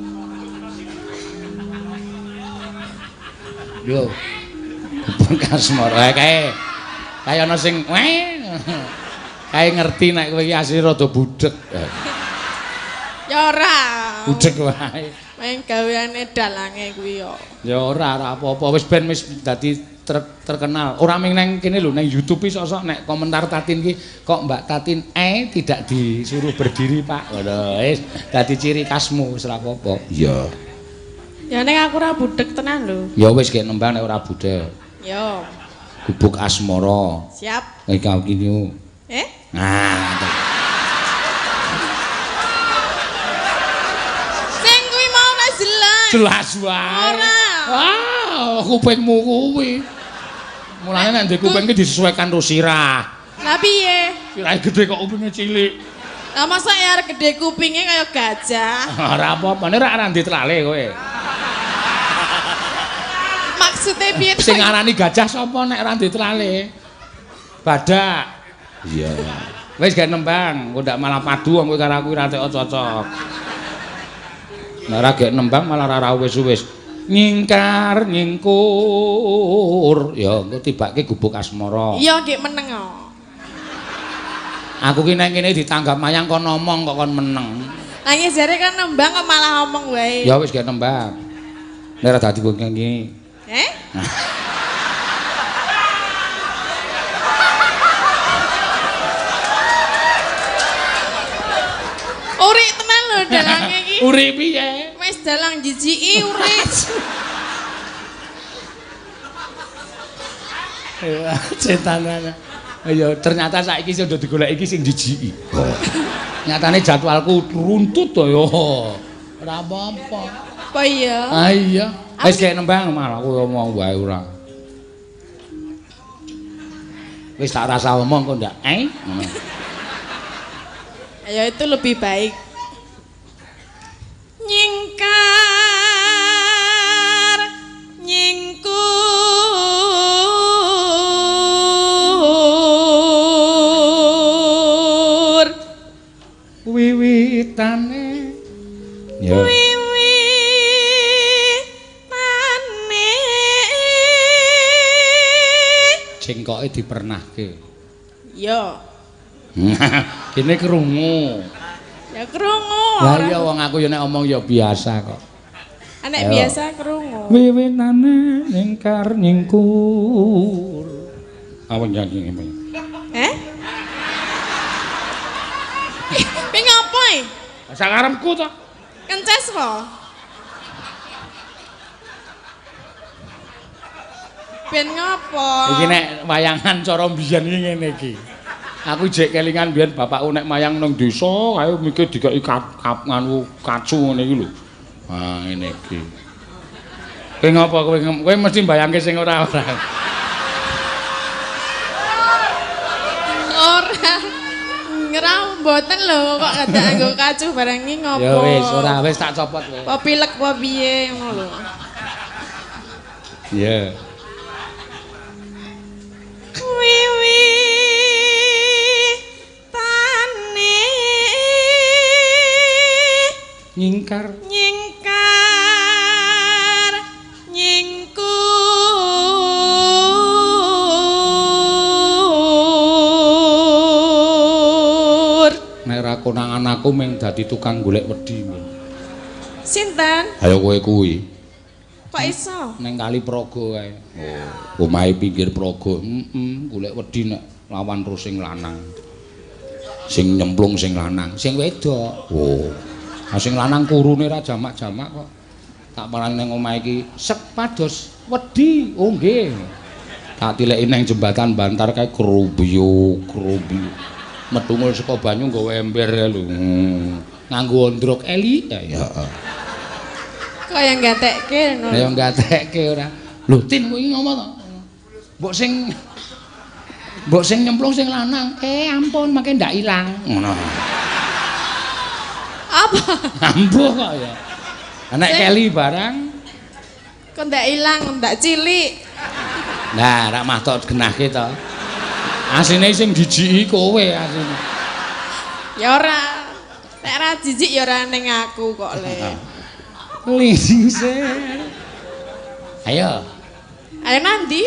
[SPEAKER 1] Yo. Gubuk asmara kae. Kae ana sing kae ngerti nek kowe iki asli rada budhek.
[SPEAKER 7] Ya ora.
[SPEAKER 1] Budhek wae.
[SPEAKER 7] Main gaweane dalange kuwi yo.
[SPEAKER 1] Ya ora, ora apa-apa wis ben wis dadi terkenal. Ora ming nang kene lho, nang YouTube iki sok-sok nek komentar Tatin ki kok Mbak Tatin tidak disuruh berdiri, Pak. Ngono wis dadi ciri khasmu wis ora apa-apa. Iya.
[SPEAKER 7] Ya nek aku ora budhek tenan lho.
[SPEAKER 1] Ya wis gek nembang nek ora budhek.
[SPEAKER 7] Yo.
[SPEAKER 1] Gubuk asmara.
[SPEAKER 7] Siap.
[SPEAKER 1] Iki iki.
[SPEAKER 7] Eh?
[SPEAKER 1] Nah,
[SPEAKER 7] sing kuwi mau ora jelas.
[SPEAKER 1] Jelas wae.
[SPEAKER 7] Ora.
[SPEAKER 1] Ah, kupingmu kuwi. Mulane nek ndek kuping ki disesuaikan karo sirah.
[SPEAKER 7] Lah piye?
[SPEAKER 1] Sirahe gedhe kok kupinge cilik.
[SPEAKER 7] Lah masa ya arep gedhe kupinge kaya gajah.
[SPEAKER 1] Ora apa-apa, nek ora ndek tlale kowe.
[SPEAKER 7] Maksude piye?
[SPEAKER 1] Sing ngarani gajah sapa nek ora ndek tlale? Badak. Iya. Wis gak nembang, kok ndak malah padu wong kowe karo aku ora tek cocok. Nek ora gek nembang malah ora wis-wis. Nyingkar nyingkur. Ya engko tibake gubuk asmara.
[SPEAKER 7] Iya gek meneng kok.
[SPEAKER 1] Aku ki nek kene ditanggap mayang kon ngomong kok kon meneng.
[SPEAKER 7] Lah nggih jare kan nembang kok malah ngomong wae.
[SPEAKER 1] Ya wis gek nembang. Nek ora dadi wong iki.
[SPEAKER 7] Eh? Uri tenan lho dalange iki.
[SPEAKER 1] Uri piye?
[SPEAKER 7] Wis dalang jijiki uri.
[SPEAKER 1] Cetanane. Ya ternyata saiki sing udah digoleki iki sing jijiki. Oh. Nyatane jadwalku runtut to ya. Ora apa-apa.
[SPEAKER 7] Apa iya?
[SPEAKER 1] Ah iya. Wis kek nembang malah aku omong wae ora. Wis tak rasa omong kok ndak. Eh?
[SPEAKER 7] Ya itu lebih baik. Nyingkar nyingkur
[SPEAKER 1] wiwitane ya
[SPEAKER 7] wiwitane
[SPEAKER 1] cengkoke dipernahke.
[SPEAKER 7] Ya.
[SPEAKER 1] Kene krungu.
[SPEAKER 7] Ya krungu.
[SPEAKER 1] Lah iya wong aku ya nek omong ya biasa kok.
[SPEAKER 7] Nek biasa krungu.
[SPEAKER 1] Wiwitane nyingkar nyingkur. Awan nyanyi ngene.
[SPEAKER 7] Eh? Piye ngopo e?
[SPEAKER 1] Sakarepku to.
[SPEAKER 7] Kences po? Ben ngopo?
[SPEAKER 1] Iki nek wayangan cara mbiyen iki ngene iki. Aku jek kelingan biyen bapakku nek mayang nang desa kae mikir dikeki kap nganu kacu ngene iki lho. Ah ngene iki. Kowe ngopo kowe kowe mesti mbayangke sing ora-ora.
[SPEAKER 7] Ora. Ngira mboten lho kok dadak nganggo kacu barang iki ngopo.
[SPEAKER 1] Ya wis ora wis tak copot kowe.
[SPEAKER 7] Apa pilek apa piye ngono lho.
[SPEAKER 1] Iya.
[SPEAKER 7] Wiwitane
[SPEAKER 1] Nyingkar
[SPEAKER 7] nyingkar nyingkur
[SPEAKER 1] nek ra konangan aku mung dadi tukang golek wedi.
[SPEAKER 7] Sinten?
[SPEAKER 1] Ayo kowe kuwi.
[SPEAKER 7] Kok iso?
[SPEAKER 1] Neng kali Praga kae. Oh, omahe pinggir Praga. Heeh, golek wedi nek lawan terus sing lanang. Sing nyemplung sing lanang, sing wedok. Oh. Ah sing lanang kurune ra jamak-jamak kok. Tak parani nang omahe iki sek pados wedi. Oh nggih. Tak tileki nang jembatan Bantar kae krubiyuk, krubiyuk. Metungul saka banyu nggawa ember kae lho. Nganggo ondrok eli. Ya heeh.
[SPEAKER 7] Kaya gatekke ngono.
[SPEAKER 1] Kaya gatekke ora. Lho Tin kowe iki ngopo to? Mbok sing nyemplung sing lanang. Eh ampun make ndak ilang. Ngono.
[SPEAKER 7] Apa?
[SPEAKER 1] Ampuh kok ya. Nek keli barang
[SPEAKER 7] kok ndak ilang, ndak cilik.
[SPEAKER 1] Nah, rak mah tok genahke to. Asline sing jijiki kowe asline.
[SPEAKER 7] Ya ora. Nek ora jijik ya ora ning aku kok le.
[SPEAKER 1] Lingsir. Ayo.
[SPEAKER 7] Ayo nanti?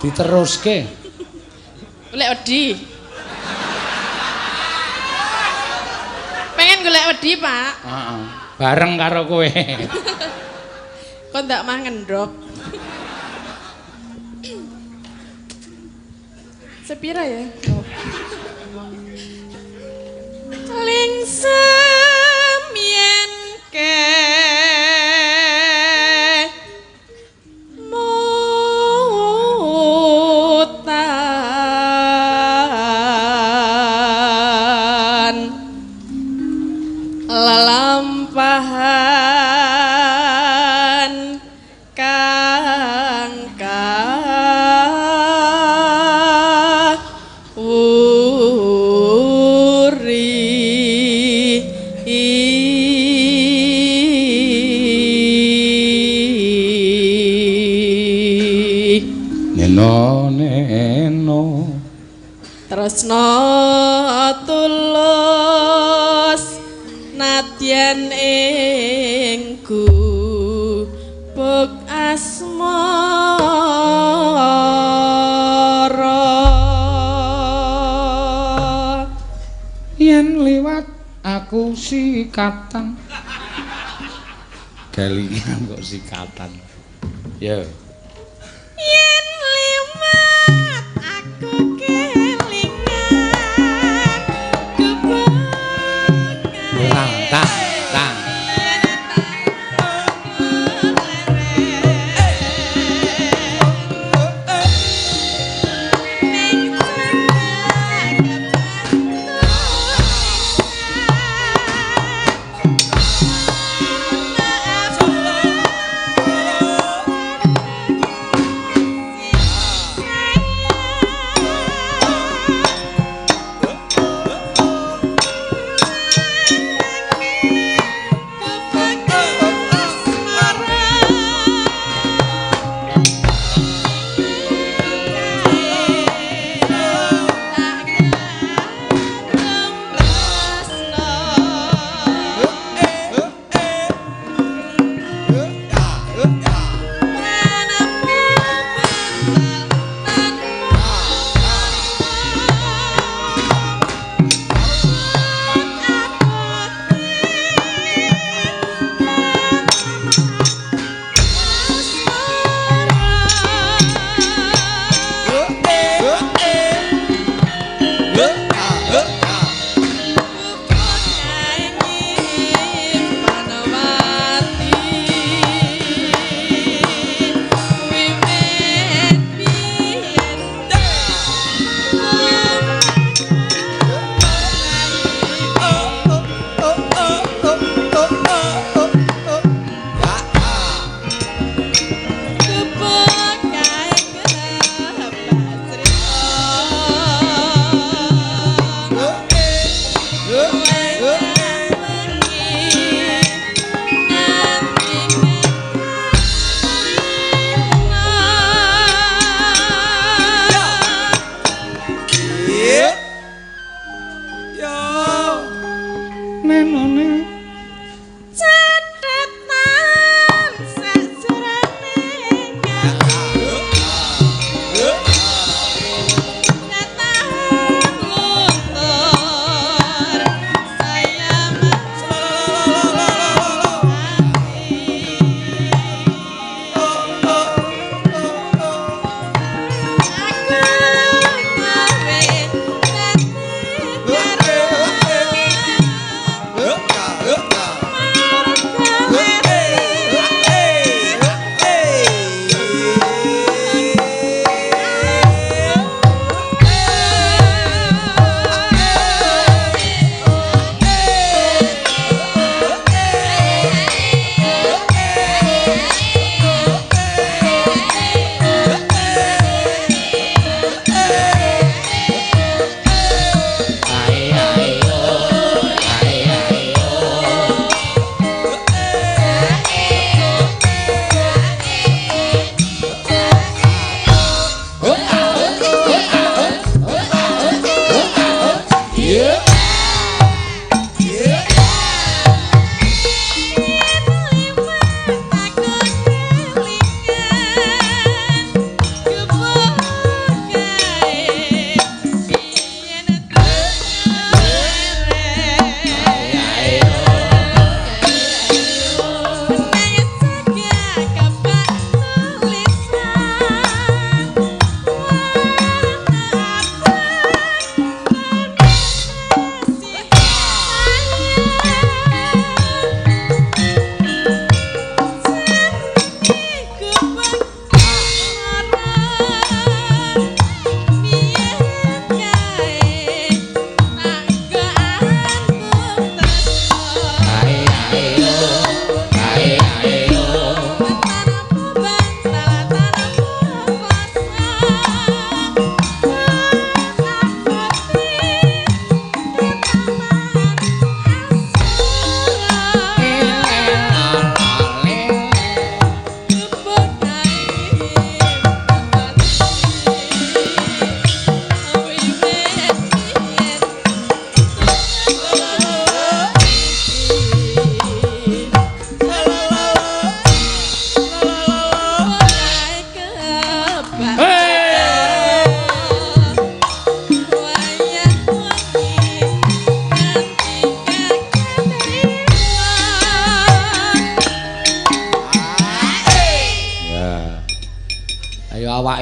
[SPEAKER 1] Diteruske.
[SPEAKER 7] Golek wedi. Pengen golek wedi, Pak.
[SPEAKER 1] Heeh. Bareng karo kowe.
[SPEAKER 7] Kok ndak mah ngendhok. Sepira ya? Oh. Lingsem yen ke mutan lelampahan kang kawuri.
[SPEAKER 1] Neno neno
[SPEAKER 7] tresno tulus nadyan ing gubuk asmara.
[SPEAKER 1] Yen liwat aku sikatan. Kelingan kok sikatan. Ya.
[SPEAKER 7] Yen liwat aku kelingan gubuk
[SPEAKER 1] Tang tang tang.
[SPEAKER 7] Ning
[SPEAKER 1] Nenone
[SPEAKER 7] Catetan sajroning ati. Natahan luntur saya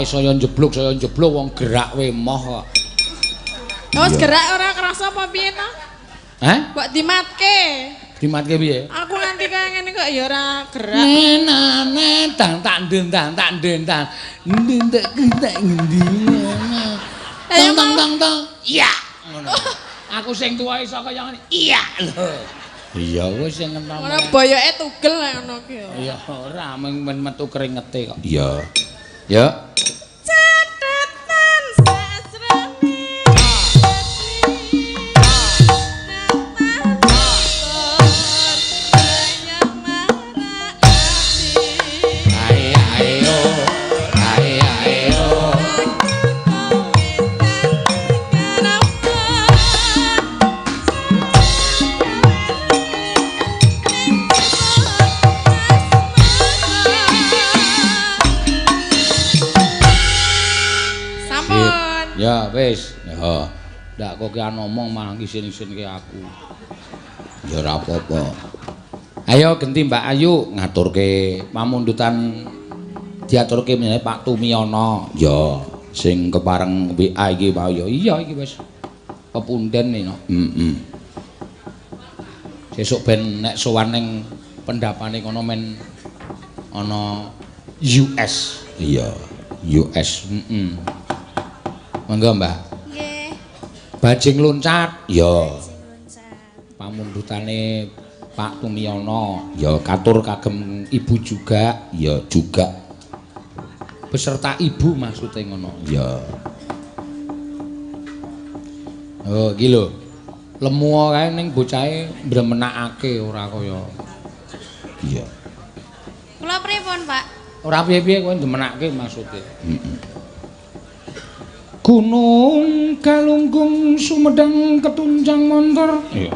[SPEAKER 1] Saya njeblug wong gerak we moh kok.
[SPEAKER 7] Wis gerak ora kerasa apa piye to?
[SPEAKER 1] Hah?
[SPEAKER 7] Kok dimatke?
[SPEAKER 1] Dimatke piye?
[SPEAKER 7] Aku nganti kaya ngene kok ya ora gerak.
[SPEAKER 1] Nenane tang tak ndentang tak ndentang. Ndentek tak ngendi. Tang tang tang tang. Iya. Ngono. Aku sing tuwa iso kaya ngene. Iya lho. Iya wis sing ngenom.
[SPEAKER 7] Ora boyoke tugel ngono ki.
[SPEAKER 1] Iya ora mung metu keringete kok. Iya. Ya.
[SPEAKER 7] Catetan sajroning ati.
[SPEAKER 1] Ae ae yo. Ae ae yo. Ya wis. Ya. Ndak kok ki ngomong malah ngisin-isinke aku. Ya ora apa-apa. Ayo genti Mbak Ayu ngaturke pamundutan diaturke meneh Pak Tumiyono. Ya, sing kepareng WA iki mau ya. Iya iki wis pepunden iki. Heeh. Sesuk ben nek sowan ning pendapane kono men ana US. Iya, US. Heeh. Monggo, Mbah.
[SPEAKER 2] Nggih.
[SPEAKER 1] Bajing loncat. Ya. Pamundhutane Pak Tumiyono. Ya katur kagem ibu juga. Ya juga. Beserta ibu maksude ngono. Ya. Oh, iki lho. Lemu kae ning bocahe mbremenakake ora kaya. Iya.
[SPEAKER 2] Kula pripun, Pak?
[SPEAKER 1] Ora piye-piye kowe ndemenake maksude. Heeh. Gunung Galunggung Sumedang ketunjang montor. Iya.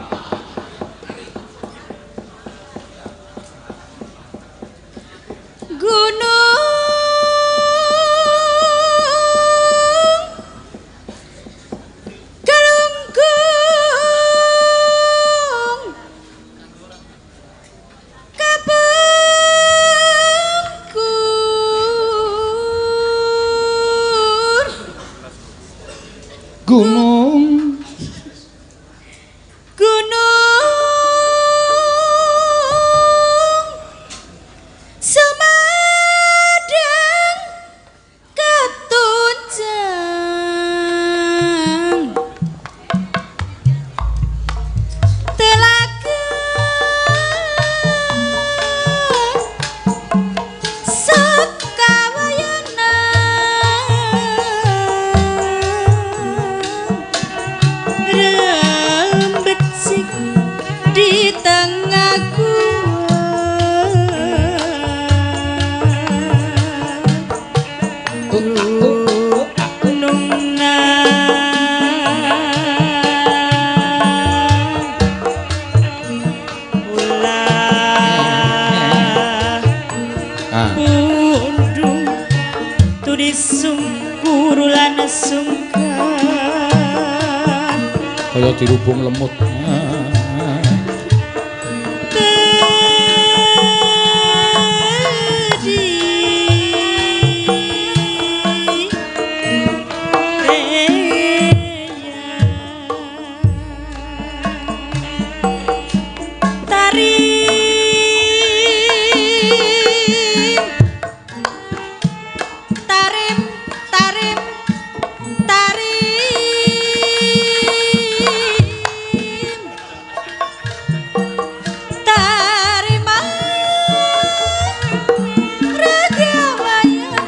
[SPEAKER 1] Kaya dirubung lemut.
[SPEAKER 7] Tarim, tarim, tarim, tarima Ragawayana.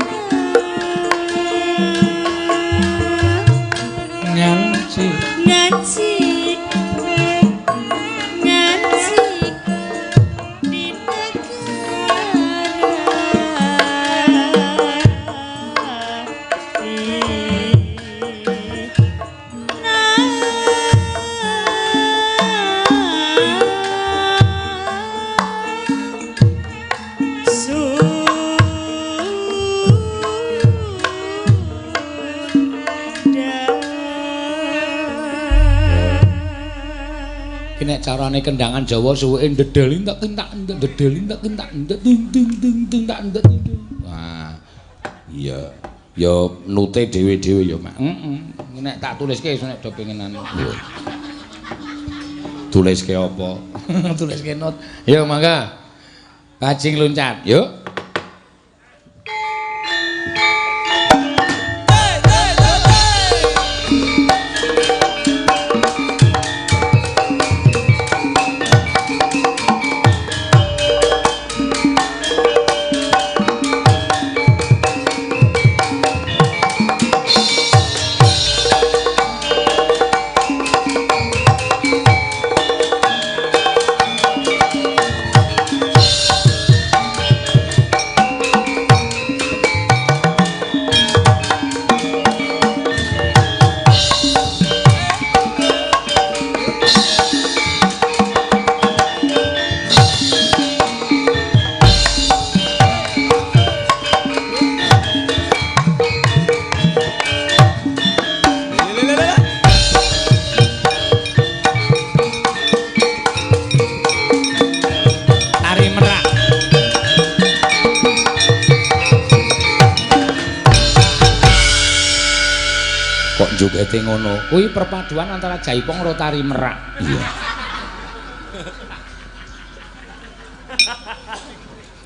[SPEAKER 1] Nganci
[SPEAKER 7] Nganci, nganci di negara.
[SPEAKER 1] Iki nek carane kendangan Jawa suweke ndedeli tak kentak ndedeli tak kentak ndek ting ting ting ting tak ndek ting. Wah. Iya. Ya nute dhewe-dhewe ya, Mak. Heeh. Nek tak tuliske iso nek do pengen anu. Tuliske apa? Tuliske not. Yo mangga. Bajing loncat, yuk. Tari merak. Kok jogete ngono? Kuwi perpaduan antara jaipong karo tari merak. Iya.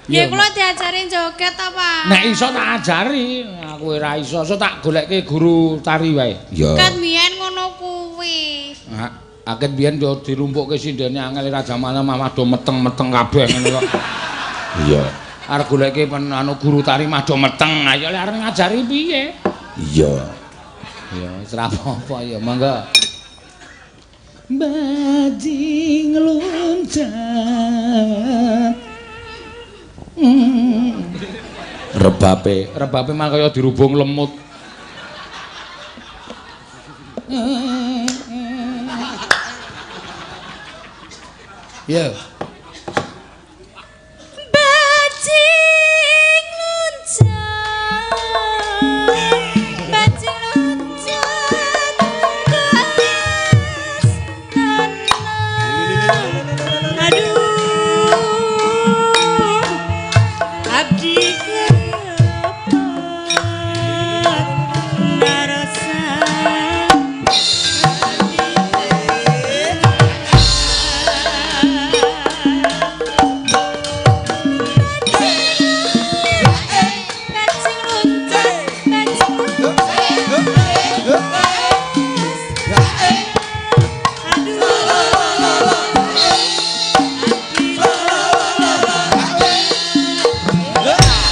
[SPEAKER 7] Ya kula diajarin joget ta, Pak?
[SPEAKER 1] Nek iso tak ajari, aku ora iso, iso tak golekke guru tari wae. Iya.
[SPEAKER 7] Ket biyen ngono kuwi.
[SPEAKER 1] Ha, aket biyen yo dirumpukke sindene angel Raja Malam mah do meteng-meteng kabeh ngono kok. Iya. Arep golekke anu guru tari mah do meteng, ayo lek arep ngajari piye? Iya. Ya wis ora apa-apa ya, monggo. Bajing loncat. Rebape, rebape mah kaya dirubung lemut. Ya.
[SPEAKER 7] Bajing loncat, bajing loncat ke astana. Aduh, abdi kepat narasa. Bajing loncat, bajing loncat.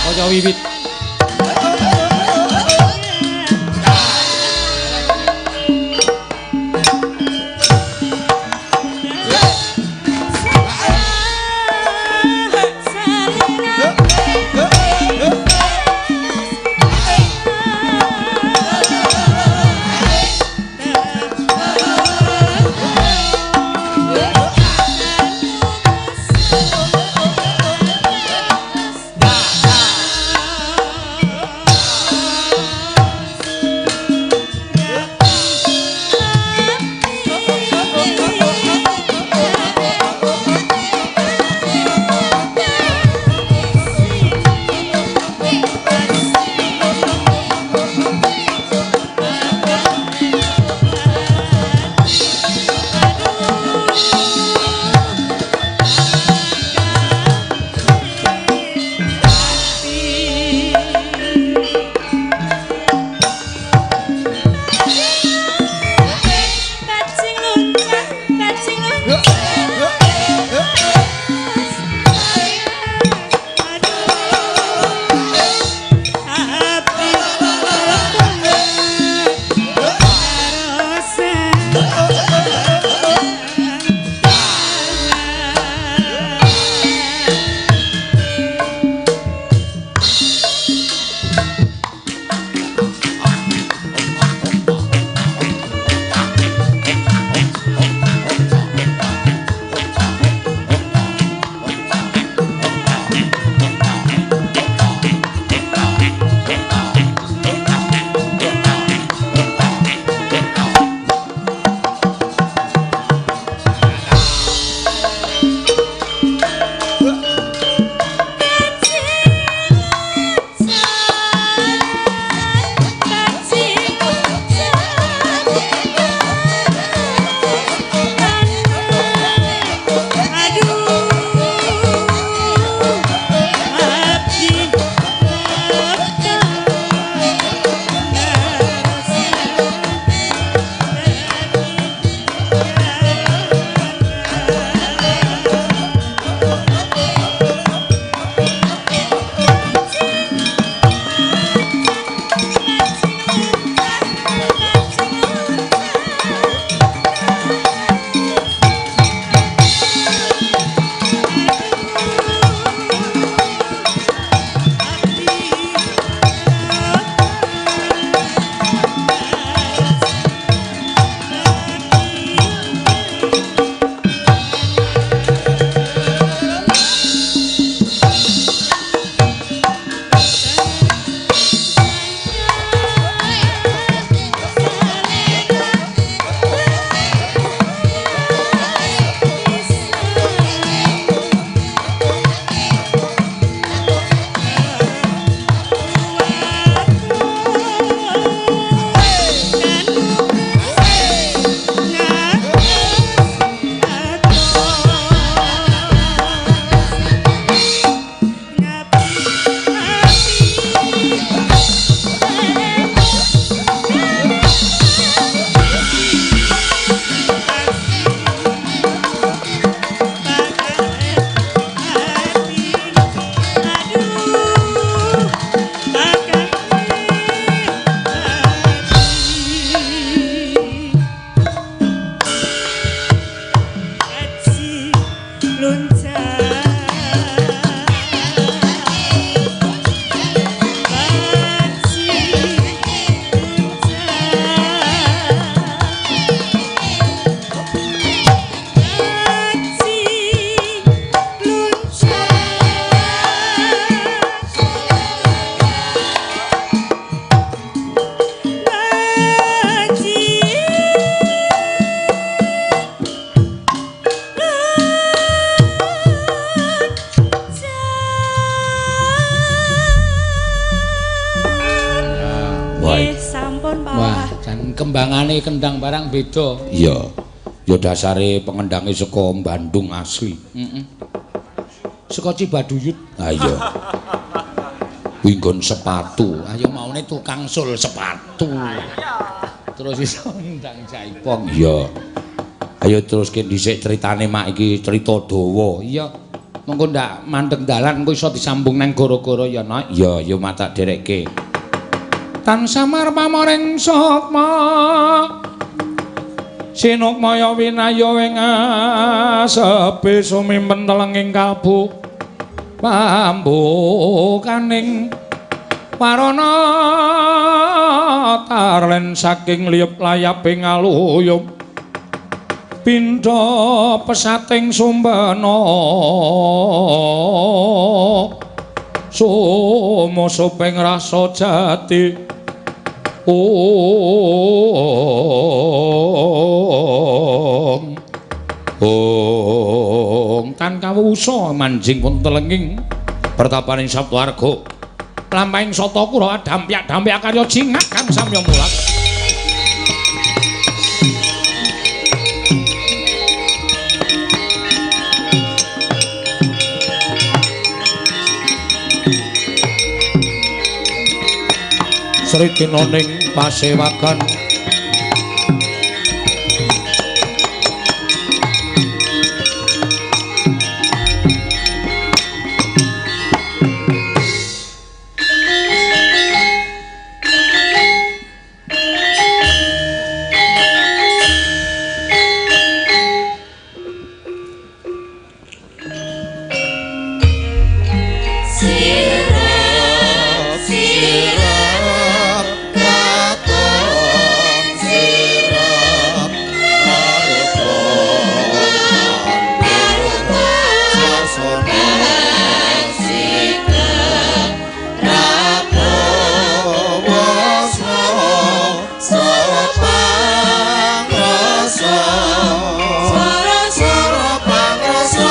[SPEAKER 1] Kaya wiwit.
[SPEAKER 5] luncat Baji luncat Baji luncat.
[SPEAKER 1] Wah.
[SPEAKER 5] Nggih, sampun Pak.
[SPEAKER 1] Wah, jan kembangane kendang barang beda. Iya. Ya dasare pengendange saka Bandung asli. Heeh. Saka Cibaduyut. Ha iya. Kuwi nggon sepatu. Ayo maune tukang sul sepatu. Terus iso ndang jaipong. Iya. Ayo teruske dhisik critane mak iki crita dawa. Iya. Mengko ndak mandeg dalan engko iso disambung nang goro-goro ya, Nak. Iya, ya matak derekke. Tan samar pamoring sukma sinukmaya winaya ing asepe sumimpen telenging kalbu pambukaning warana tarlen saking liyep layaping aluyup pindha pesating sumbena sumusuping rasa jati. Ong ong tan kawusa manjing wonten telenging pertapaning Saptwarga lampahing sata kura dampyak-dampyak karya jingak kang samya mulak. Sritina ning pasewagan
[SPEAKER 3] Sirap katon sirap maruta sasana Rapowoso sopang rasa sora pangrasa.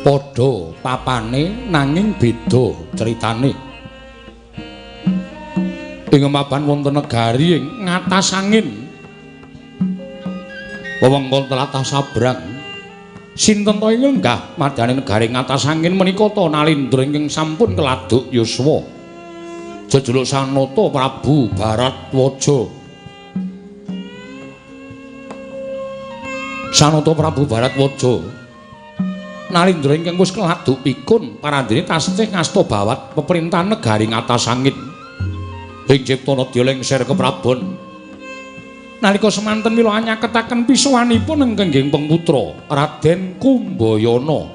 [SPEAKER 1] Padha papane nanging beda critane. Ing mapan wonten negari ing ngatas angin. Wewengkon tlatah Sabrang. Sinten ta ing lenggah madyaning negari ngatas angin menika ta Nalindra ingkang sampun keladuk yuswa. Jejuluk Sanata Prabu Baratwaja. Sanata Prabu Baratwaja. Nalindra ingkang wis keladuk pikun parandene tasih ngasta bawat peperintahan negari ngatas angin. Ing cipta nedya lengser keprabon. Nalika semanten mila anyaketaken pisuwanipun ingkang gengpeng putra Raden Kumbayana.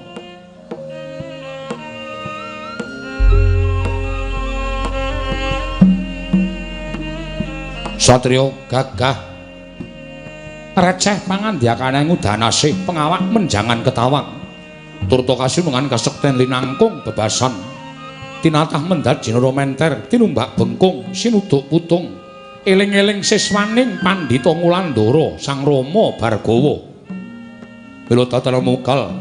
[SPEAKER 1] Satriya gagah receh pangandhakane ngudanasih pengawak menjangan ketawang. Turta kasunungan kasekten linangkung bebasan tinatah mendhat jinara menter tinumbak bengkung sinuduk putung eling-eling siswaning pandhita Ngulandara Sang Rama Bhargawa. Mila tatala mukal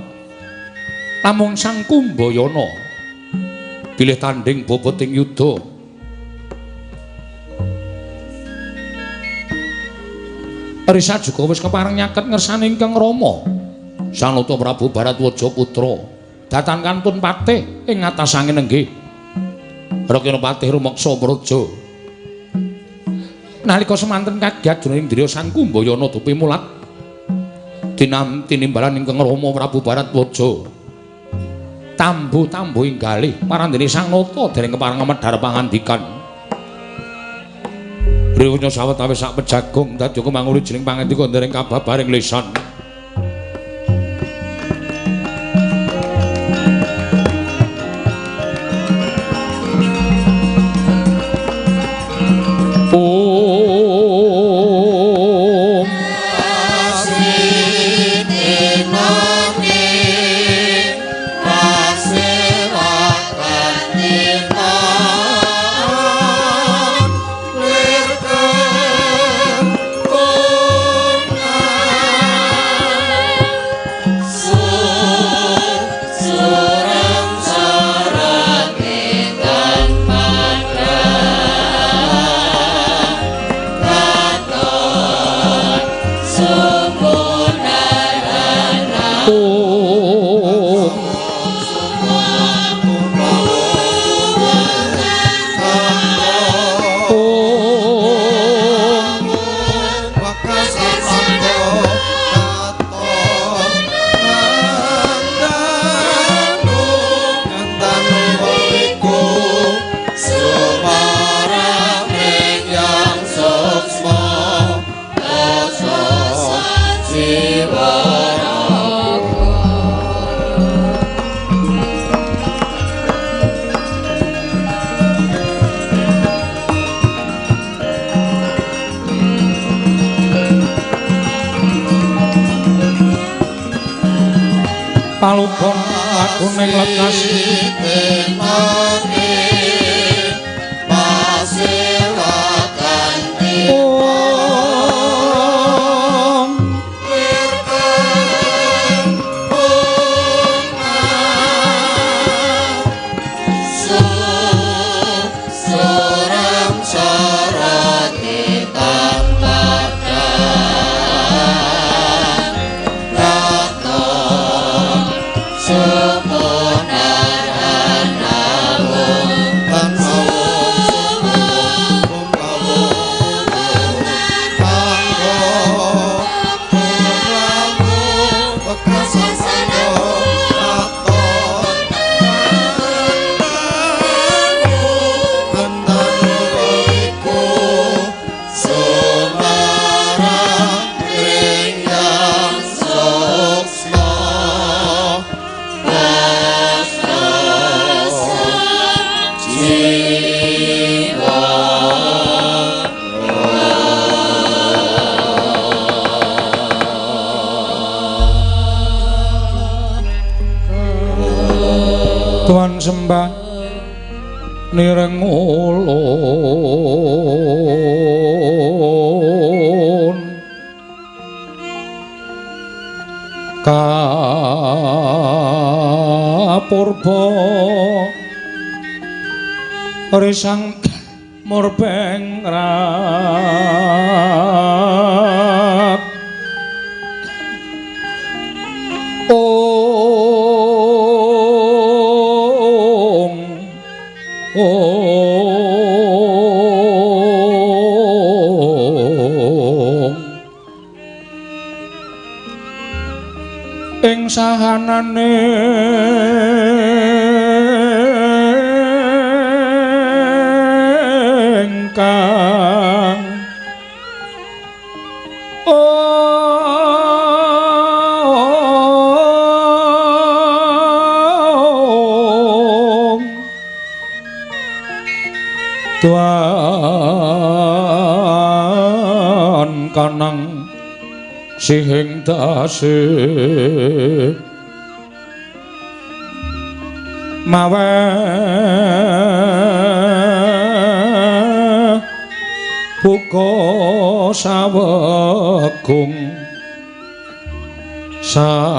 [SPEAKER 1] namung Sang Kumbayana bilih tandhing bobot ing yuda. Risa juga wis kepareng nyaket ngersane ingkang Rama Sanata Prabu Baratwaja putra datan kantun patih ing ngatas angin nenggih. Rakyana patih rumeksa praja. Nalika semanten kagiat jroning driya Sang Kumbayana dupi mulat tinimbalan ingkang Rama Prabu Baratwaja. Tambu-tambu ing galih parandene Sang Nata dereng kepareng medhar pangandikan. Riwunya sawetawis sak pejagung dadi kemanguri jroning pangandika dereng kababaring lisan. Om Palukon lakuning lekas Om Tuan sembah nireng ulun purba risang murbeng rat ong ong ing sahanane kang ong tuan kanang sihing dase mawe buka sawegung sagung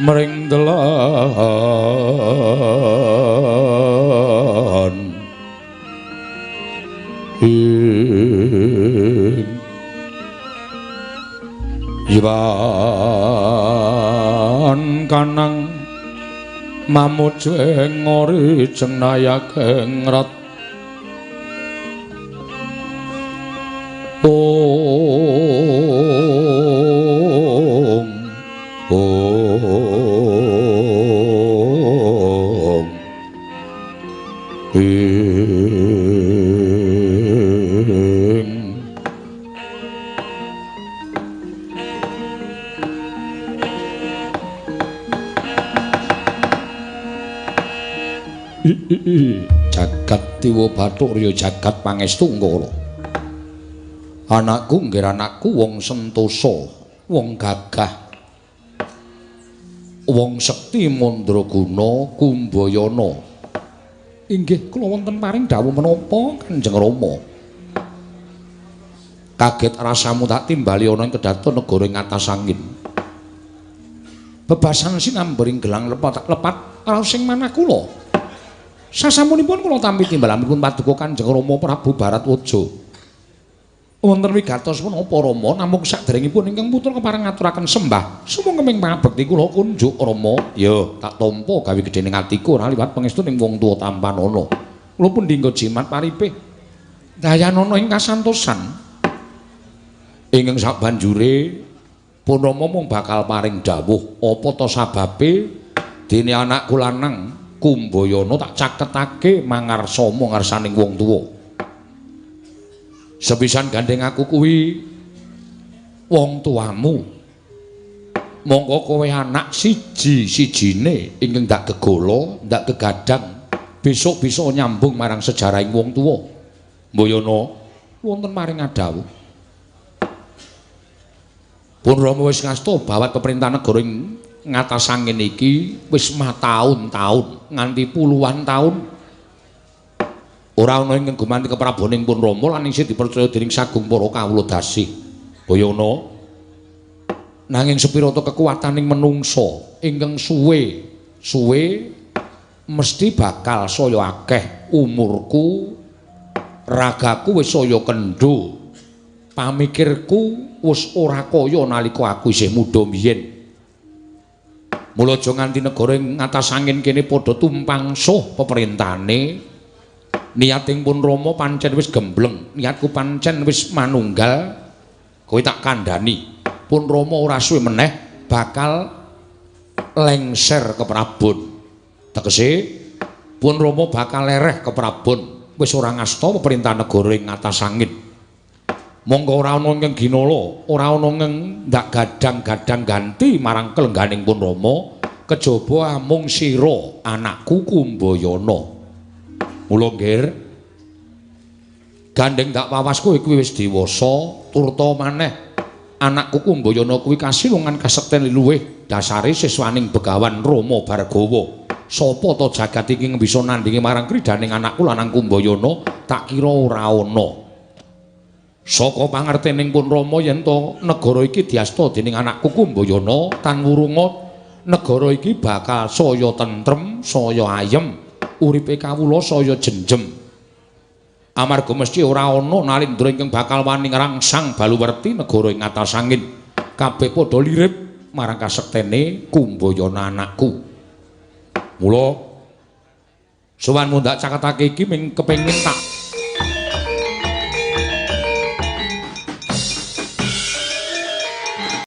[SPEAKER 1] mring delan ing Iwan kanang mamujeng ori jeng nayakeng rat ong ong ing jagat Tiwa Bathuk Riya jagat pangestu ngkala. Anakku nggih anakku wong sentosa, wong gagah, wong sekti mandraguna kumbayana. Inggih kula wonten paring dawuh menapa Kanjeng Rama. Kaget rasamu tak timbali ana ing kedaton negara ing atas angin. Bebasan sinambering gelang lepat lepat raos sing manah kula. Sasampunipun kula tampi timbalanipun paduka Kanjeng Rama Prabu Baratwaja. Wonten wigatos menapa Rama namung saderengipun ingkang putra kepareng ngaturaken sembah sumangga pangabekti kula kunjuk Rama. Ya, tak tampa gawe gedhening atiku ora liwat pangestuning wong tuwa tampanana. Kula pun dinggo jimat paripih dayanana ing kasantosan. Ingkang sabanjure pun Rama mung bakal paring dawuh apa ta sababe dene anakku lanang Kumbayana tak caketake mangarsama ngarsaning wong tuwa. Sepisan gandeng aku kuwi wong tuamu. Mongko kowe anak siji-sijine ingkang ndak gegala, ndak gegadang, besok bisa nyambung marang sejarahing wong tuwa. Mbayana wonten maring adawuh. Pun Rama wis ngasta bawat pemerintahan negara ing ngatas angin iki wis mataun-taun nganti puluhan taun ora ana ingkang gumanti kepraboning pun Rama lan isih dipercaya dening sagung para kawula dasih. Bayana nanging sepira ta kekuwataning menungsa ingkang suwe suwe mesti bakal saya akeh umurku, ragaku wis saya kendho, pamikirku wis ora kaya nalika aku isih muda mbiyen. Mula aja nganti negara ing ngatas angin kene padha tumpang suh peperintahane. Niating pun Rama pancen wis gembleng, niatku pancen wis manunggal. Kowe tak kandhani, pun Rama ora suwe meneh bakal lengser ke Prabon. Tegese pun Rama bakal lereh ke Prabon, wis ora ngasta pemerintahan negara ing ngatas angin. Monggo ora ana ingkang ginala, ora ana ingkang ndak gadang-gadang ganti marang kelengganing pun Rama, kejaba amung sira anakku Kumbayana. Mula nggir, gandeng dak wawas kowe kuwi wis dewasa, turta maneh anakku Kumbayana kuwi kasilungan kasekten luwih dasare siswaning Begawan Rama Bhargawa. Sapa ta jagat iki bisa nandingi marang kridaning anakku lanang Kumbayana, tak kira ora ana. Saka pangertening pun Rama yen to negara iki diasta dening anakku Kumbayana tan wurunga negara iki bakal saya tentrem, saya ayem, uripe kawula saya jenjem. Amarga mesti ora ana nalindra ingkang bakal wani ngrangsang baluwerti negara ing atas angin. Kabeh padha lirip marang kasektene Kumbayana anakku. Mula sowan mundhak caketake iki ming kepengin tak